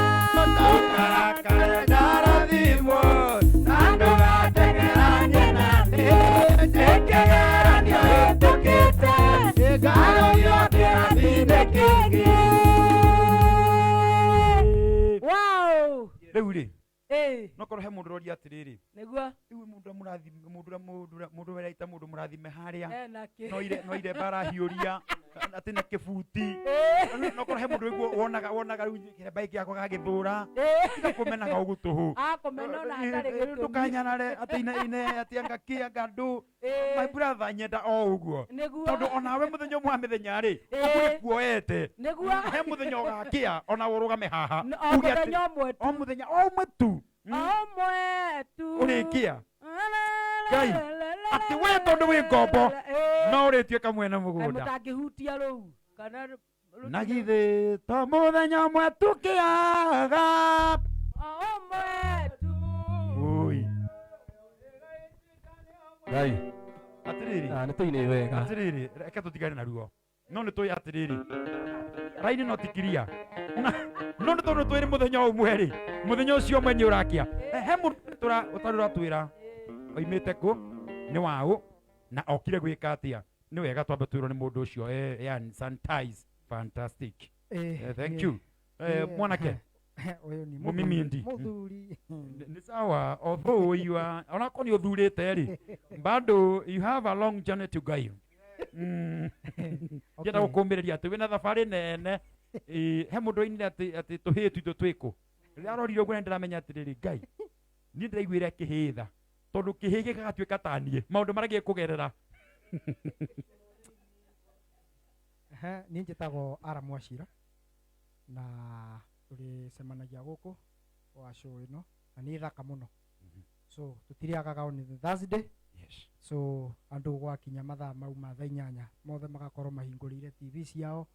Ndũkarakare ndarathimwo. No korwo he mũndũ ũroria atĩrĩrĩ, Nĩguo. Rĩu mũndũ ũrĩa mũrathime, mũndũ ũrĩa mũndũ ũrĩa mũndũ ũrĩa mũndũ mũrathime harĩa Ena kĩ. No ire mbarahiũria atĩ na kĩbuti. No korwo he mũndũ ũguo wonaga rĩu kĩremba gĩkĩ gĩakwa gagĩthũra, tiga kũmenaga ũguo tũhũ. Akũmena ona hatarĩ gĩtũmi. Ndũkanyarare atĩ ine ine atĩ anga kĩ anga ndũ. My brother, nyenda o ũguo, Nĩguo. Tondũ onawe mũthenya ũmwe wa mĩthenya rĩ, ũguo nĩkuoete. Nĩguo. He mũthenya ũgakĩa ona ũrũgame haha O uge atĩ- mũthenya ũmwe tu. O mũthenya o ũmwe tu. O ũmwe tu. Ũrĩkĩa Ngai, atĩ we tondũ wĩ ngombo no ũrĩtuĩka mwene Kaĩ mũgũnda. Mũtangĩhutia rũu kana Na githĩ to mũthenya ũmwe tũkĩaga. O ũmwe tu. Ui. Ngai. Atĩrĩrĩ. Ah, nĩ tũine wega. Atĩrĩrĩ, reke tũtigane naruo, no nĩ tũĩ atĩrĩrĩ, raini no tikiria. No nĩ tondũ twĩrĩ mũthenya ũmwe rĩ, mũthenya ũcio ũmwe nĩ ũrakĩa. He mũndũ ũtarĩ ũratwĩra oimĩte kũ, nĩ waũ, na okire gwĩka atĩa. Nĩ wega twambe twĩrwo nĩ mũndũ ũcio. Yani sanitize, fantastic. Thank you. Mwanake. Ũyũ nĩ Mũmimindi. Mũthuri. Nĩ sawa, although you are, onakorwo nĩ ũthurĩte rĩ, bado you have a long journey to go. Ngĩenda gũkũmĩrĩria atĩ wĩna thabarĩ nene. Ĩ, he mũndũ oinire atĩ tũhĩĩ twitũ twĩkũ. Rĩrĩa arorire ũguo, nĩndĩramenya atĩrĩrĩ, Ngai, niĩ ndĩraiguĩra kĩhĩĩ tha, tondũ kĩhĩĩ gĩgatuĩka ta niĩ, maũndũ marĩa gĩkũgerera. Ehe, niĩ njĩtagwo Aram Wachira na tũrĩcemanagia gũkũ wa show ĩno na nĩ thaka mũno, so tũtirĩagaga on the Thursday. So andũ gwakinya mathaa mau ma thaa 8 mothe magakorwo mahingũrĩire TV ciao,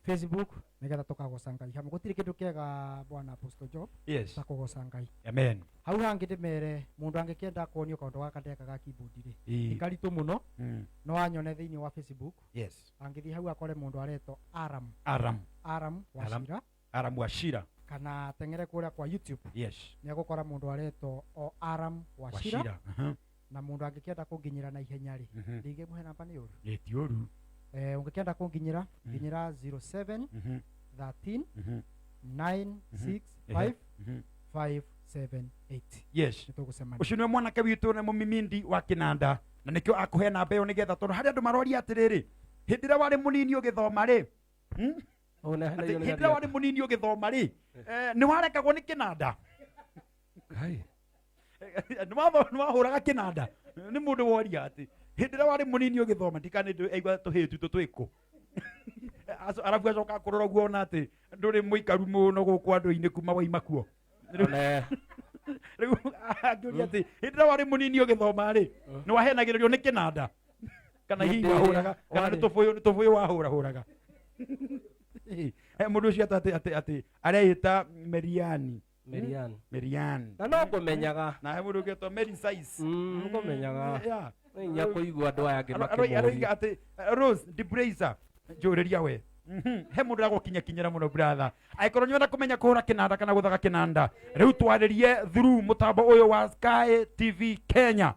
Facebook, nĩgetha tũkagoca Ngai hamwe. Gũtirĩ kĩndũ kĩega, bwana Apostle Job, ta kũgoca Ngai. Amen. Hau hangĩ ndĩmere, mũndũ angĩkĩenda kuonio kaũndũ gaka ndeka ga keyboard rĩ, nĩ karitũ mũno. No anyone thĩinĩ wa Facebook. Angĩthiĩ hau akore mũndũ aretwo Aram. Aram. Aram Aram. Wachira. Aram Wachira. Kana ateng'ere kũrĩa kwa YouTube, nĩ egũkora mũndũ aretwo o Aram Wachira. Wachira. Na mũndũ angĩkĩenda kũnginyĩra na ihenya rĩ, ndingĩmũhe namba nĩ ũru? Ĩ, ti ũru. Ũngĩkĩenda kũnginyĩra, nginyĩra 07 13 965 578. Nĩ tũgũcemania. Ũcio nĩwe mwanake witũ na mũmimindi wa kĩnanda, na nĩkĩo akũhe namba ĩyo, nĩgetha tondũ harĩ andũ maroria atĩrĩrĩ, hĩndĩ ĩrĩa warĩ mũnini ũgĩthoma rĩ, Atĩ hĩndĩ ĩrĩa warĩ mũnini ũgĩthoma rĩ, nĩ warekagwo nĩ kĩnanda? Ngai. Nĩ wahũraga kĩnanda? Nĩ mũndũ woria atĩ hĩndĩ ĩrĩa warĩ mũnini ũgĩthoma, ndikana aigua tũhĩĩ twitũ twĩkũ. Arabu acoka kũrora ũguo ona atĩ ndũrĩ mũikaru mũno gũkũ andũ-inĩ kuma waima kuo. Rĩu angĩũria atĩ hĩndĩ ĩrĩa warĩ mũnini ũgĩthoma rĩ, nĩ wahenagĩrĩrio nĩ kĩnanda, kana hihi Hĩndĩ ĩrĩa wahũraga, kana nĩ tũbũyũ wahũrahũraga? He mũndũ ũcio atĩ areĩta Meriani. Merian. Merian. Na no ngũmenyaga. Na he mũndũ ũngĩtwo Mary Size. Ngũmenyaga. Yeah. Nĩ kũigua andũ aya angĩ Aroiga makĩmũria. atĩ Rose Debrazer, njũrĩria we. He mũndũ ũragũkinyakinyĩra mũno, brother. Angĩkorwo nĩ ũrenda kũmenya kũhũra kĩnanda kana gũthaga kĩnanda, rĩu twarĩrie through mũtambo ũyũ wa Sky TV Kenya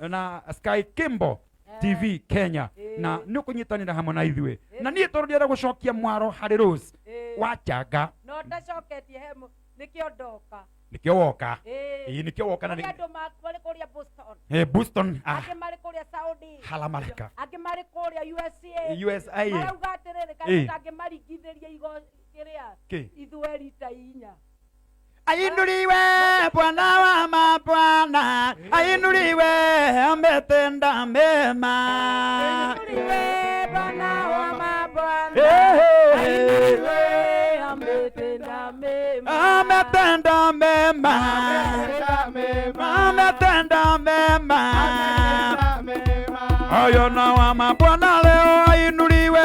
na Sky Kimbo TV Kenya, na nĩ ũkũnyitanĩra hamwe na ithuĩ. Na niĩ tondũ ndĩrenda gũcokia mwaro harĩ Rose wachanga. No ndacoketie he nĩkĩo ndoka. Nĩkĩo woka. Ĩĩ. Ĩĩ, nĩkĩo woka na Kũrĩ andũ marĩ kũrĩa Boston, Boston, ah, angĩ marĩ kũrĩa Saudi, halamaleka, angĩ marĩ kũrĩa USA, USA. Marauga atĩrĩrĩ, kaĩ tangĩmaringithĩria igo kĩrĩa Kĩ? ithweri ta 4. Ainuliwe Bwana wa mabwana, ainuliwe, ametenda mema. Ainuliwe Bwana wa mabwana, Eh, ainuliwe, ametenda mema. Ametenda mema, ametenda mema. Ayo na wa mabwana leo ainuliwe,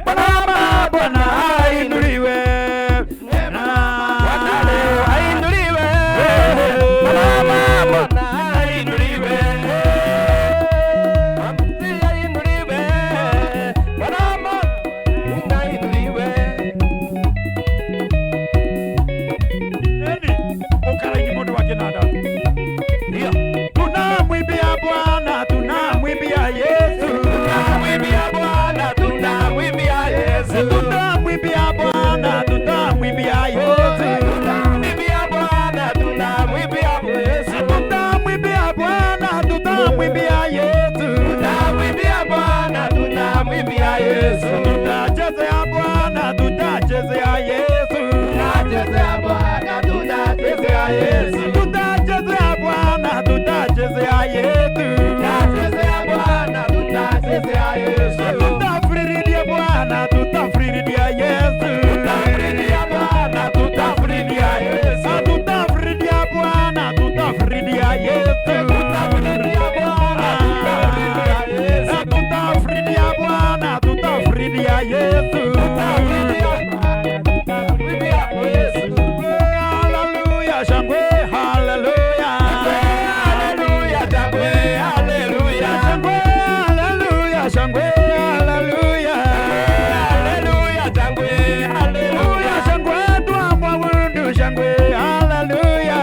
Bwana wa mabwana ainuliwe. Bwana leo ainuliwe. Bwana wa mabwana ainuliwe. Amti ainuliwe. Bwana wa mabwana ainuliwe. Eni, ukaraini mundu wa kinanda. Ndio. Tunamwimbia Bwana, tunamwimbia Yesu. Tunamwimbia Bwana, Yesu. Tutachezea Bwana, tutachezea Yesu. Tutachezea Bwana, tutachezea Yesu. Tutachezea Bwana, tutachezea Yesu. Tutachezea Bwana, tutachezea Yesu. Tutafuriria Bwana, tutafuriria Yesu. Tutafuriria Bwana, tutafuriria Yesu. Tutafuriria Bwana, tutafuriria Yesu. Tutafuriria Bwana, tutafuriria Yesu. Tutafuriria Bwana, tutafuriria Yesu. Tutafuriria Bwana, tutafuriria Yesu. Hallelujah, shangwe, hallelujah. Hallelujah, shangwe, hallelujah. Shangwe, hallelujah, shangwe, hallelujah. Hallelujah, shangwe, hallelujah. Shangwe, twamwabudu, shangwe, hallelujah.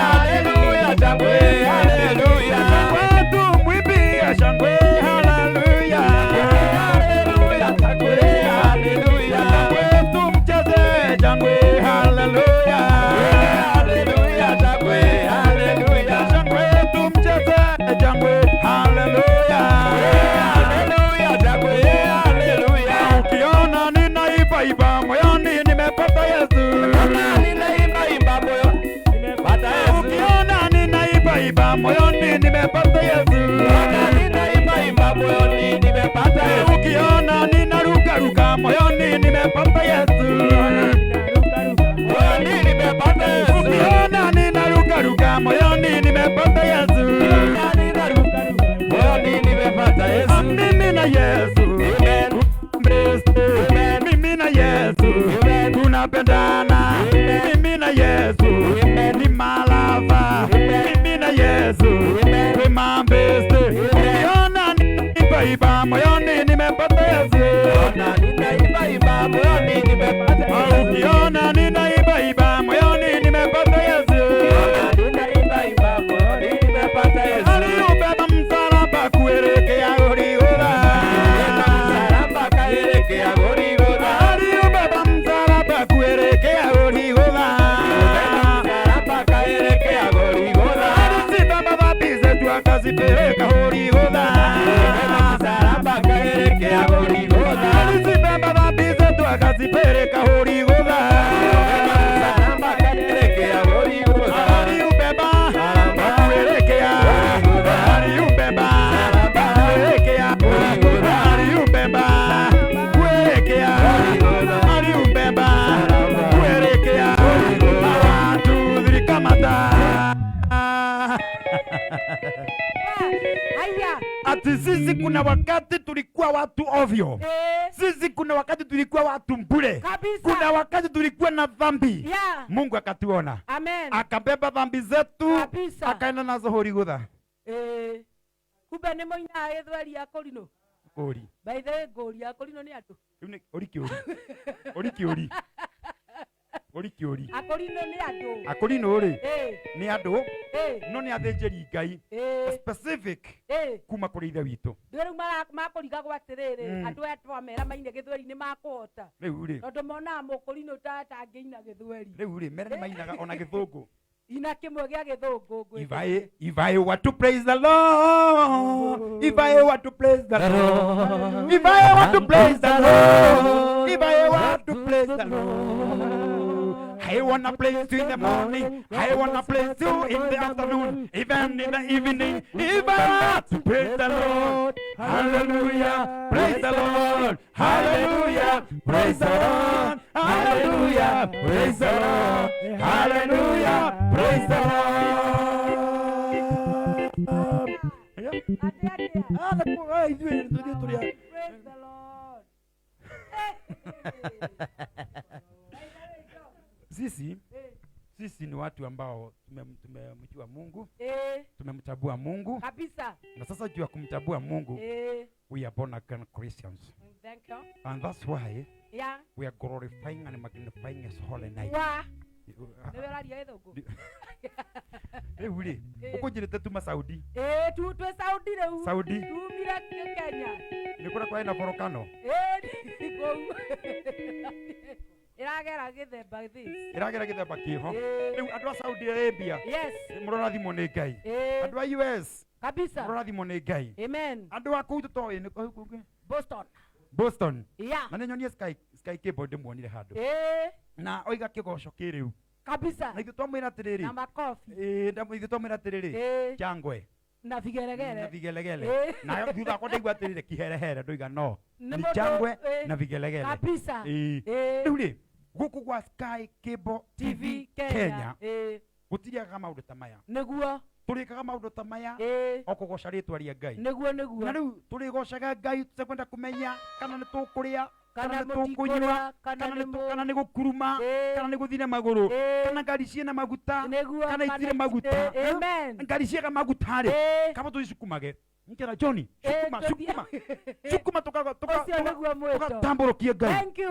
Hallelujah, shangwe, hallelujah. Shangwe, tumwimbie, shangwe, hallelujah. Hallelujah, shangwe, hallelujah. Shangwe, tumcheze, shangwe, hallelujah. Hallelujah, shangwe, hallelujah. Shangwe, tumcheze, shangwe, hallelujah. Hallelujah, shangwe, hallelujah. Ukiona ninaimba moyoni nimepata Yesu. Ninaimba moyoni nimepata Yesu. Ukiona ninaimba moyoni nimepata Yesu. Ninaimba moyoni nimepata Yesu. Ukiona ninarukaruka moyoni nimepata Yesu. Moyoni nimepata Yesu. Ukiona ninarukaruka moyoni nimepata Yesu. Moyoni nimepata Yesu. Mimi na Yesu. Amen. Amen. Mimi na Yesu. Amen. Tunapendana. Amen. Mimi na Yesu. Amen. Ni malava. Amen. Mimi na Yesu. Amen. We mambeste. Ukiona ninaimba moyoni nimepata Yesu. Ukiona ninaimba moyoni nimepata Yesu. Ukiona ninaimba moyoni nimepata Yesu. Ukiona ninaimba moyoni nimepata Yesu. Aliubeba msalaba kuelekea Golgotha. Msalaba kaelekea Golgotha. Aliubeba msalaba kuelekea Golgotha. Msalaba kaelekea Golgotha. Alizibeba dhambi zetu akazipeleka Golgotha. Msalaba kaelekea Golgotha. Alizibeba dhambi zetu akazipeleka Golgotha. Msalaba kaelekea Golgotha. Aliubeba kuelekea aliubeba kuelekea aliubeba kuelekea aliubeba kuelekea watu zilikamata. Haya. Ati sisi kuna wakati tulikuwa watu ovyo. Sisi kuna wakati tulikuwa watu mbure. Kabisa. Kuna wakati tulikuwa na dhambi. Yeah. Mungu akatuona. Amen. Akabeba dhambi zetu Kabisa. akaenda nazo Golgotha. Kumbe nĩ moinaga gĩthweri akũrinũ. Ngũri. By the way, ngũri akũrinũ nĩ andũ. Rĩu nĩ ũri kĩũri. Ũri kĩũri. Ũri kĩũri. Akũrinũ nĩ andũ. Akũrinũ rĩ nĩ andũ no nĩ athĩnjĩri Ngai specific kuma kũrĩ ithe witũ. Ndũĩ rĩu makũrigagwo atĩrĩrĩ, andũ aya twamera maine gĩthweri nĩ makũhota. Rĩu rĩ. Tondũ monaga mũkũrinũ ta atangĩina gĩthweri. Rĩu rĩ mere nĩ mainaga ona gĩthũngũ. Ina kĩmwe gĩa gĩthũngũ ngwĩte. If I were to praise the Lord, if I were to praise the Lord, if I were to praise the Lord, if I were to praise the Lord, I wanna praise you in the morning, I wanna praise you in the afternoon, even in the evening. If I were to praise the Lord, hallelujah, praise the Lord, hallelujah, praise the Lord, hallelujah, praise the Lord, hallelujah, praise the Lord. Ah, na ku- ah, ithuĩ tũthiĩ tũrĩa. Praise the Lord. Sisi ni watu ambao tumemjua Mungu, tumemchagua Mungu Kabisa. Na sasa juu ya kumchagua Mungu, we are born again Christians. Thank you. And that's why Yeah. we are glorifying and magnifying his holy name. Wa. Nĩwe ũraria gĩthũngũ. Rĩu rĩ, ũkũnjĩrĩte tuma Saudi. Tu twĩ Saudi rĩu. Saudi. Tumire Kenya. Nĩ kũrĩa kwarĩ na volcano. Kũu. Ĩragera gĩthemba this. Ĩragera gĩthemba kĩho. Rĩu andũ a Saudi Arabia. Yes. Mũrorathimwo nĩ Ngai. Andũ a US. Kabisa. Mũrorathimwo nĩ Ngai. Amen. Andũ a kũu tũtoĩ nĩ kũu kũngĩ? Boston. Boston. Ya. Na nĩ nyonie Sky Cable ndĩmuonire handũ. Ĩĩ. Na oiga kĩgoco kĩrĩu. Kabisa. Na ithuĩ twamwĩra atĩrĩrĩ. Na makofi. Ĩĩ, ithuĩ twamwĩra atĩrĩrĩ. Ĩĩ. Changwe. Na vigelegele. Na vigelegele. Ĩĩ. Nayo thutha wakwa ndaigua atĩrĩrĩ kiherehere ndoiga no. Nĩ Ni mũndũ- changwe ĩĩ. na vigelegele. Kabisa. Ĩĩ. Ĩĩ. Rĩu rĩ, gũkũ gwa Sky Cable TV Kenya Ĩĩ. gũtiriagaga maũndũ ta maya. Nĩguo. Tũrĩkaga maũndũ ta maya Ĩĩ. o kũgoca rĩtwa rĩa Ngai. Nĩguo nĩguo. Na rĩu tũrĩgocaga Ngai tũtekwenda kũmenya kana nĩ tũkũrĩa kana Kana nĩ tũkũnyua mũtikũrĩa, kana kana nĩ nĩ kana nĩ gũkuruma Ĩĩ. kana nĩ gũthiĩ na magũrũ Ĩĩ. kana ngari ciĩna maguta Nĩguo, kana kana itirĩ maguta. ĩĩ, amen. Ngari ciaga maguta rĩ Ĩĩ. kaba tũcicukumage nkera Johnny Ĩĩ, cukuma tũthiĩ- cukuma cukuma Ũcio nĩguo mwĩto. tũgatambũrũkie Ngai. Thank you.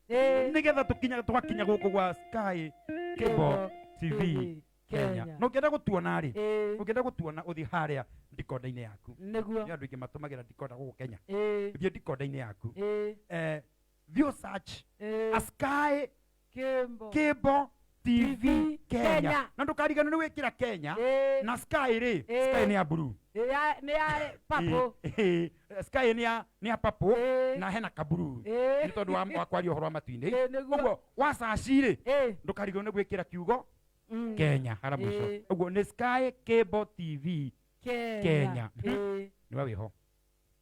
Ĩĩ. Nĩgetha tũgakinya gũkũ gwa Sky Cable TV Kenya. Kenya. Na ũngĩenda gũtuona rĩ, Ĩĩ. ũngĩenda gũtuona ũthiĩ harĩa decoder-inĩ yaku. Nĩguo. Nĩ andũ aingĩ matũmagĩra decoder gũkũ Kenya. Ĩĩ. Thiĩ decoder-inĩ yaku. Ĩĩ. Thiĩ ũ search Ĩĩ. a Sky Cable Cable TV TV Kenya. Kenya. Na ndũkariganĩrwo nĩ gwĩkĩra Kenya. Ĩĩ. Na Sky rĩ, Ĩĩ. Sky nĩ ya blue. Ĩĩ, nĩ ya purple. Ĩĩ, ĩĩ, Sky nĩ ya purple Ĩĩ. na hena kaburu. Ĩĩ. Nĩ tondũ wa kwaria ũhoro wa matu-inĩ. Ĩĩ, nĩguo. Ũguo wa search rĩ, Ĩĩ. ndũkariganĩrwo nĩ gwĩkĩra kiugo Kenya harĩa mũico. Ĩĩ. Ũguo nĩ Sky Cable TV Kenya. Kenya. Ĩĩ. Nĩwe wĩho.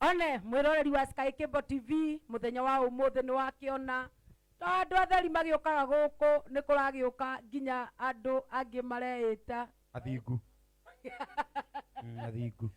One mwĩroreri wa Sky Cable TV mũthenya wa ũmũthĩ nĩ wakĩona to andũ atheri magĩũkaga gũkũ nĩ kũragĩũka nginya andũ angĩ mareĩta Athingu. Athingu.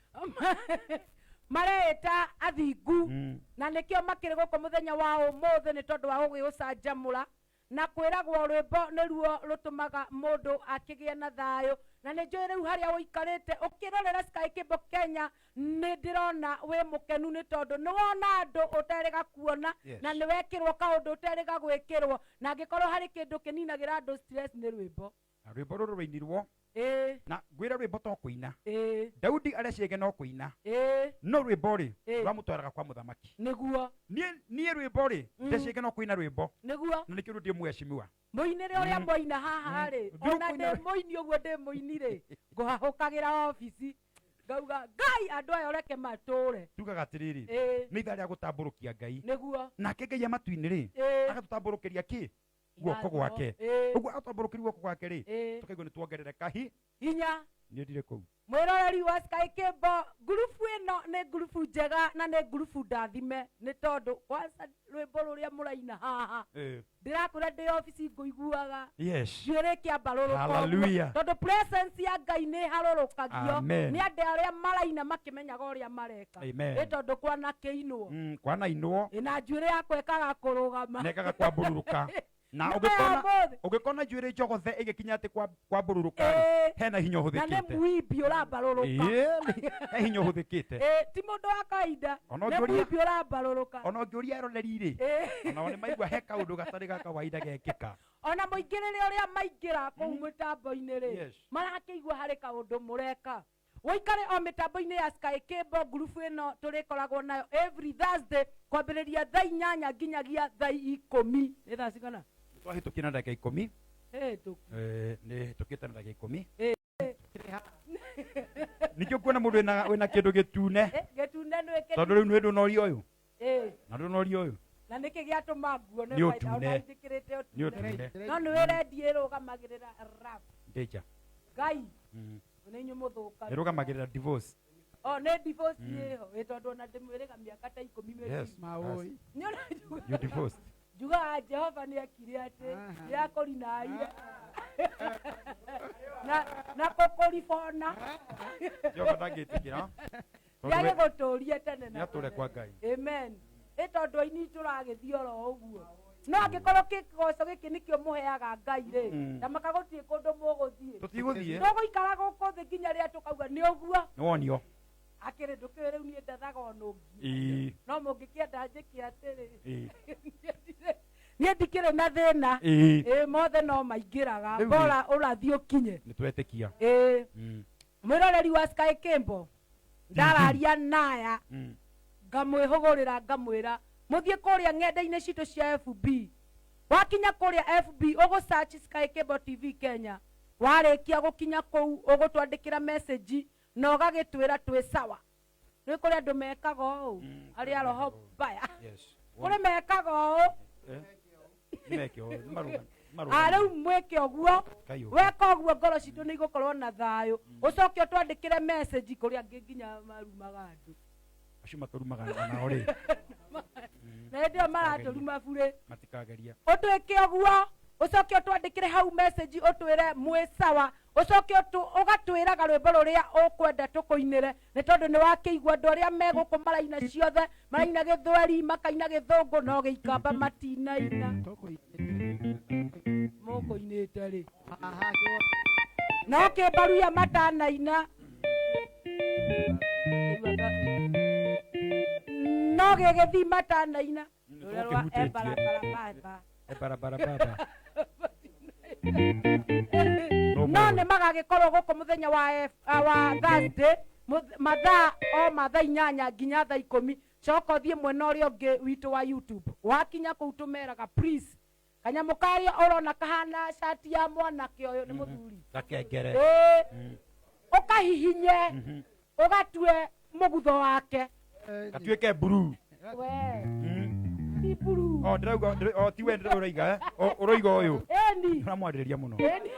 Mareĩta athingu. Na nĩkĩo makĩrĩ gũkũ mũthenya wa ũmũthĩ nĩ tondũ wa gũgĩũcanjamũra na kwĩragwo rwĩmbo nĩruo rũtũmaga mũndũ akĩgĩe na thayũ. Na nĩ njũĩ rĩu harĩa ũikarĩte ũkĩrorera Sky Cable Kenya nĩ ndĩrona wĩ mũkenu nĩ tondũ nĩ wona andũ ũterĩga kuona Yes. na nĩ wekĩrwo kaũndũ ũterĩga gwĩkĩrwo na angĩkorwo harĩ kĩndũ kĩninagĩra andũ stress nĩ rwĩmbo. Na rwĩmbo rũrũ rwainirwo Ĩĩ. na ngwĩra rwĩmbo to kũina. Ĩĩ. Daudi areciege no kũina. Ĩĩ. No rwĩmbo rĩ Ĩĩ. rwamũtwaraga kwa mũthamaki. Nĩguo. Niĩ rwĩmbo rĩ ndeciege no kũina rwĩmbo. Nĩguo. Na nĩkĩo rĩu ndĩ mheshimiwa. Mũinĩre ũrĩa mwaina haha rĩ, Ndĩ ona kũina ndĩ mũini ũguo ndĩ mũini rĩ, ngũhahũkagĩra obici ngauga Ngai andũ aya ũreke matũre. Tugaga atĩrĩrĩ, Ĩĩ. nĩ ithaa rĩa gũtambũrũkia Ngai. Nĩguo. Nake Ngai matu-inĩ rĩ, Ĩĩ. agatũtambũrũkĩria kĩ? Guoko Irathimo. gwake. Ĩĩ. Ũguo atambũrũkĩria guoko gwake rĩ, Ĩĩ. tũkaigua nĩ tuongerereka hinya. Niĩ ndirĩ kũu. Mwĩroreri wa Sky Cable, ngurubu ĩno nĩ ngurubu njega na nĩ ngurubu ndathime nĩ tondũ kwanza rwĩmbo rũrĩa mũraina haha Ĩĩ. ndĩrakwĩra ndĩ obici ngũiguaga Yes. njuĩrĩ ĩkĩambarũrũka ũguo. Hallelujah. Tondũ presence ya Ngai nĩ ĩharũrũkagio Amen. nĩ andũ arĩa maraina makĩmenyaga ũrĩa mareka. Amen. Nĩ tondũ kwanakĩinwo. Kwanainwo. Ĩ, na njuĩrĩ yakwa ĩkaga kũrũgama. Na ĩkaga kwambũrũrũka. Na Nĩ ũmũthĩ. ũngĩkona njuĩrĩ njogothe ĩgĩkinya atĩ kwambũrũrũka rĩ, Ĩĩ. hena hinya Na nĩ ũhũthĩkĩte. mũimbi ũrambarũrũka. Ĩĩ, he hinya ũhũthĩkĩte. Ĩĩ, ti mũndũ wa kawaida. Ona Nĩ ũngĩũria- mũimbi ũrambarũrũka. Ona ũngĩũria eroreri rĩ, Ĩĩ. onao nĩ maigua he kaũndũ gatarĩ ga kawaida gekĩka. Ona mũingĩrĩre ũrĩa maingĩra kũu mĩtambo-inĩ rĩ, Yes. marakĩigua harĩ kaũndũ mũreka. Wĩikare o mĩtambo-inĩ ya Sky Cable, ngurubu ĩno tũrĩkoragwo nayo every Thursday kwambĩrĩria thaa inyanya nginyagia thaa ikũmi. Nĩ thaa cigana? Twahĩtũkia na ndagĩka ikũmi. Hĩtũku. Nĩ hĩtũkĩte na ndagĩka ikũmi. Ĩĩ. Ningĩ ũkuona mũndũ wĩna kĩndũ gĩtune. Gĩtune nĩ kĩ- Tondũ rĩu nĩ ndũnoria ũyũ. Ĩĩ. Na ndũnoria ũyũ. Na nĩkĩ gĩatũma nguone Nĩ faida, ũtune. ona njĩkĩrĩte Nĩ ũtune. ũtune. No nĩ wĩrendia ĩrũgamagĩrĩra rap. Ndĩnja. Ngai. Nĩ inyuĩ mũthũkaga. Ĩrũgamagĩrĩra divorce. O, nĩ divorce ĩho. Ĩ, tondũ ona ndĩmwĩrĩga mĩaka ta ikũmi mĩthiru. Yes. Maũĩ. Nĩ ũrĩa njugaga. You divorced. Njugaga Jehova nĩ ekire atĩ, nĩ akũrinaire. Na kũkũribona. Jehova ndangĩtĩkĩra. Nĩ agĩgũtũrie tene na Nĩ atũre tene. kwa Ngai. Amen. Ĩ tondũ aini tũragĩthiĩ oro ũguo. No angĩkorwo kĩgoco gĩkĩ nĩkĩo mũheaga Ngai rĩ, na maka gũtirĩ kũndũ mũgũthiĩ. Tũtigũthiĩ. Tũgũikara gũkũ thĩ nginya rĩrĩa tũkauga nĩ ũguo. Nĩ wonio. Akĩrĩ ndũkĩũĩ rĩu niĩ ndathaga ona ũngĩ. Ĩĩ. No mũngĩkĩenda njĩke atĩrĩ. Ĩĩ. Niĩ ndikĩrĩ na thĩna. Ĩĩ. Ĩĩ, mothe no maingĩraga. Rĩu Bora ũrathiĩ ũkinye. Nĩ twetĩkia. Ĩĩ. Mwĩroreri wa Sky Cable, ndararia naya. Ngamwĩhũgũrĩra ngamwĩra mũthiĩ kũrĩa ng'enda-inĩ citũ cia FB. Wakinya kũrĩa FB ũgũ search Sky Cable TV Kenya. Warĩkia gũkinya kũu ũgũtwandĩkĩra message na ũgagĩtwĩra twĩ sawa. Nĩ kũrĩ andũ mekaga ũũ, arĩa roho mbaya. Yes. Kũrĩ mekaga ũũ. Nĩmeke ũũ, A rĩu mwĩke ũguo. Ngai ũũ. Weka ũguo ngoro citũ nĩ igũkorwo na thayũ. Ũcoke ũtwandĩkĩre message kũrĩ angĩ nginya marumaga andũ. Acio matũrumaga nao rĩ. Na hĩndĩ ĩyo maratũruma burĩ. Matikageria. Ũtwĩke ũguo ũcoke ũtwandĩkĩre hau message ũtwĩre mwĩ sawa. Ũcoke ũgatwĩraga rwĩmbo rũrĩa ũkwenda tũkũinĩre nĩ tondũ nĩ wakĩigua andũ arĩa me gũkũ maraina ciothe, maraina gĩthweri, makaina gĩthũngũ, no gĩikamba matinaina. Mũkũinĩte rĩ? No kĩmbaruya matanaina. No gĩgĩthi matanaina. Rũrĩa rwa Tũkĩhutĩtie. e barabara baba. E barabara baba. No nĩ magagĩkorwo gũkũ mũthenya wa Thursday, mathaa o ma thaa 8 nginya thaa 10. Coka ũthiĩ mwena ũrĩa ũngĩ witũ wa YouTube. Wakinya kũu tũmeraga please. Kanyamũ karĩa ũrona kahana cati ya mwanake ũyũ nĩ mũthuri. Gakengere. Ĩĩ. Ũkahihinye, ũgatue mũgutho wake. Gatuĩke blue. We. Ti blue. O ndĩrauga, o ti we ndĩrauga, eh? O ũroiga ũyũ. Ĩni. Ũramwarĩrĩria mũno. Ĩni.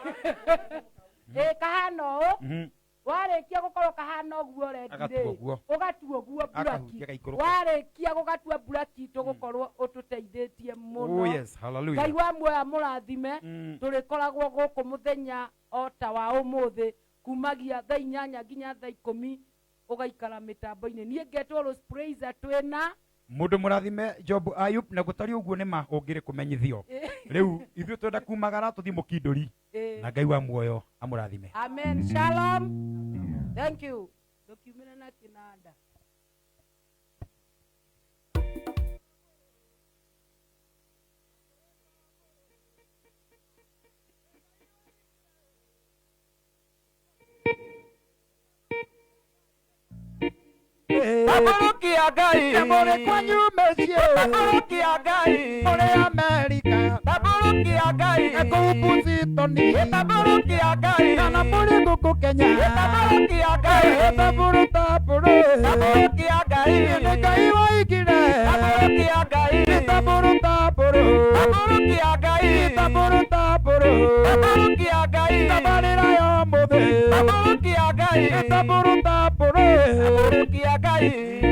Ĩ kahana ũũ. Warĩkia gũkorwo kahana ũguo rendi Agatua rĩ, ũguo. ũgatua ũguo Akahutia buraki. gaikũrũke. Warĩkia gũgatua buraki tũgũkorwo ũtũteithĩtie mũno. Oh yes, hallelujah. Ngai wa muoyo amũrathime. Tũrĩkoragwo gũkũ mũthenya o ta wa ũmũthĩ kumagia thaa 8 nginya thaa 10 ũgaikara mĩtambo-inĩ. Niĩ ngetwo Rose Praiser twĩna Mũndũ mũrathime Job Ayub, na gũtariĩ ũguo nĩ ma ũngĩrĩ kũmenyithio. Rĩu ithuĩ twenda kumagara tũthiĩ mũkindũri. Na Ngai wa muoyo amũrathime. Amen. Shalom. Thank you. Ndũkiumĩre na kĩnanda. Tambũrũkia Ngai. Mũrĩ kwanyu mĩciĩ. Tambũrũkia Ngai. Mũrĩ Amerika. Tambũrũkia Ngai. Na kũu Boston. Tambũrũkia Ngai. Kana mũrĩ gũkũ Kenya. Tambũrũkia Ngai. Tambũrũ, tambũrũ. Tambũrũkia Ngai. Nĩ Ngai waigire. Tambũrũkia Ngai. Tambũrũ, tambũrũ. Tambũrũkia Ngai. Tambũrũ, tambũrũ. Tambũrũkia Ngai. Tabarĩra ya ũmũthĩ. Tambũrũkia Ngai. Tambũrũ, tambũrũ. Tambũrũkia Ngai.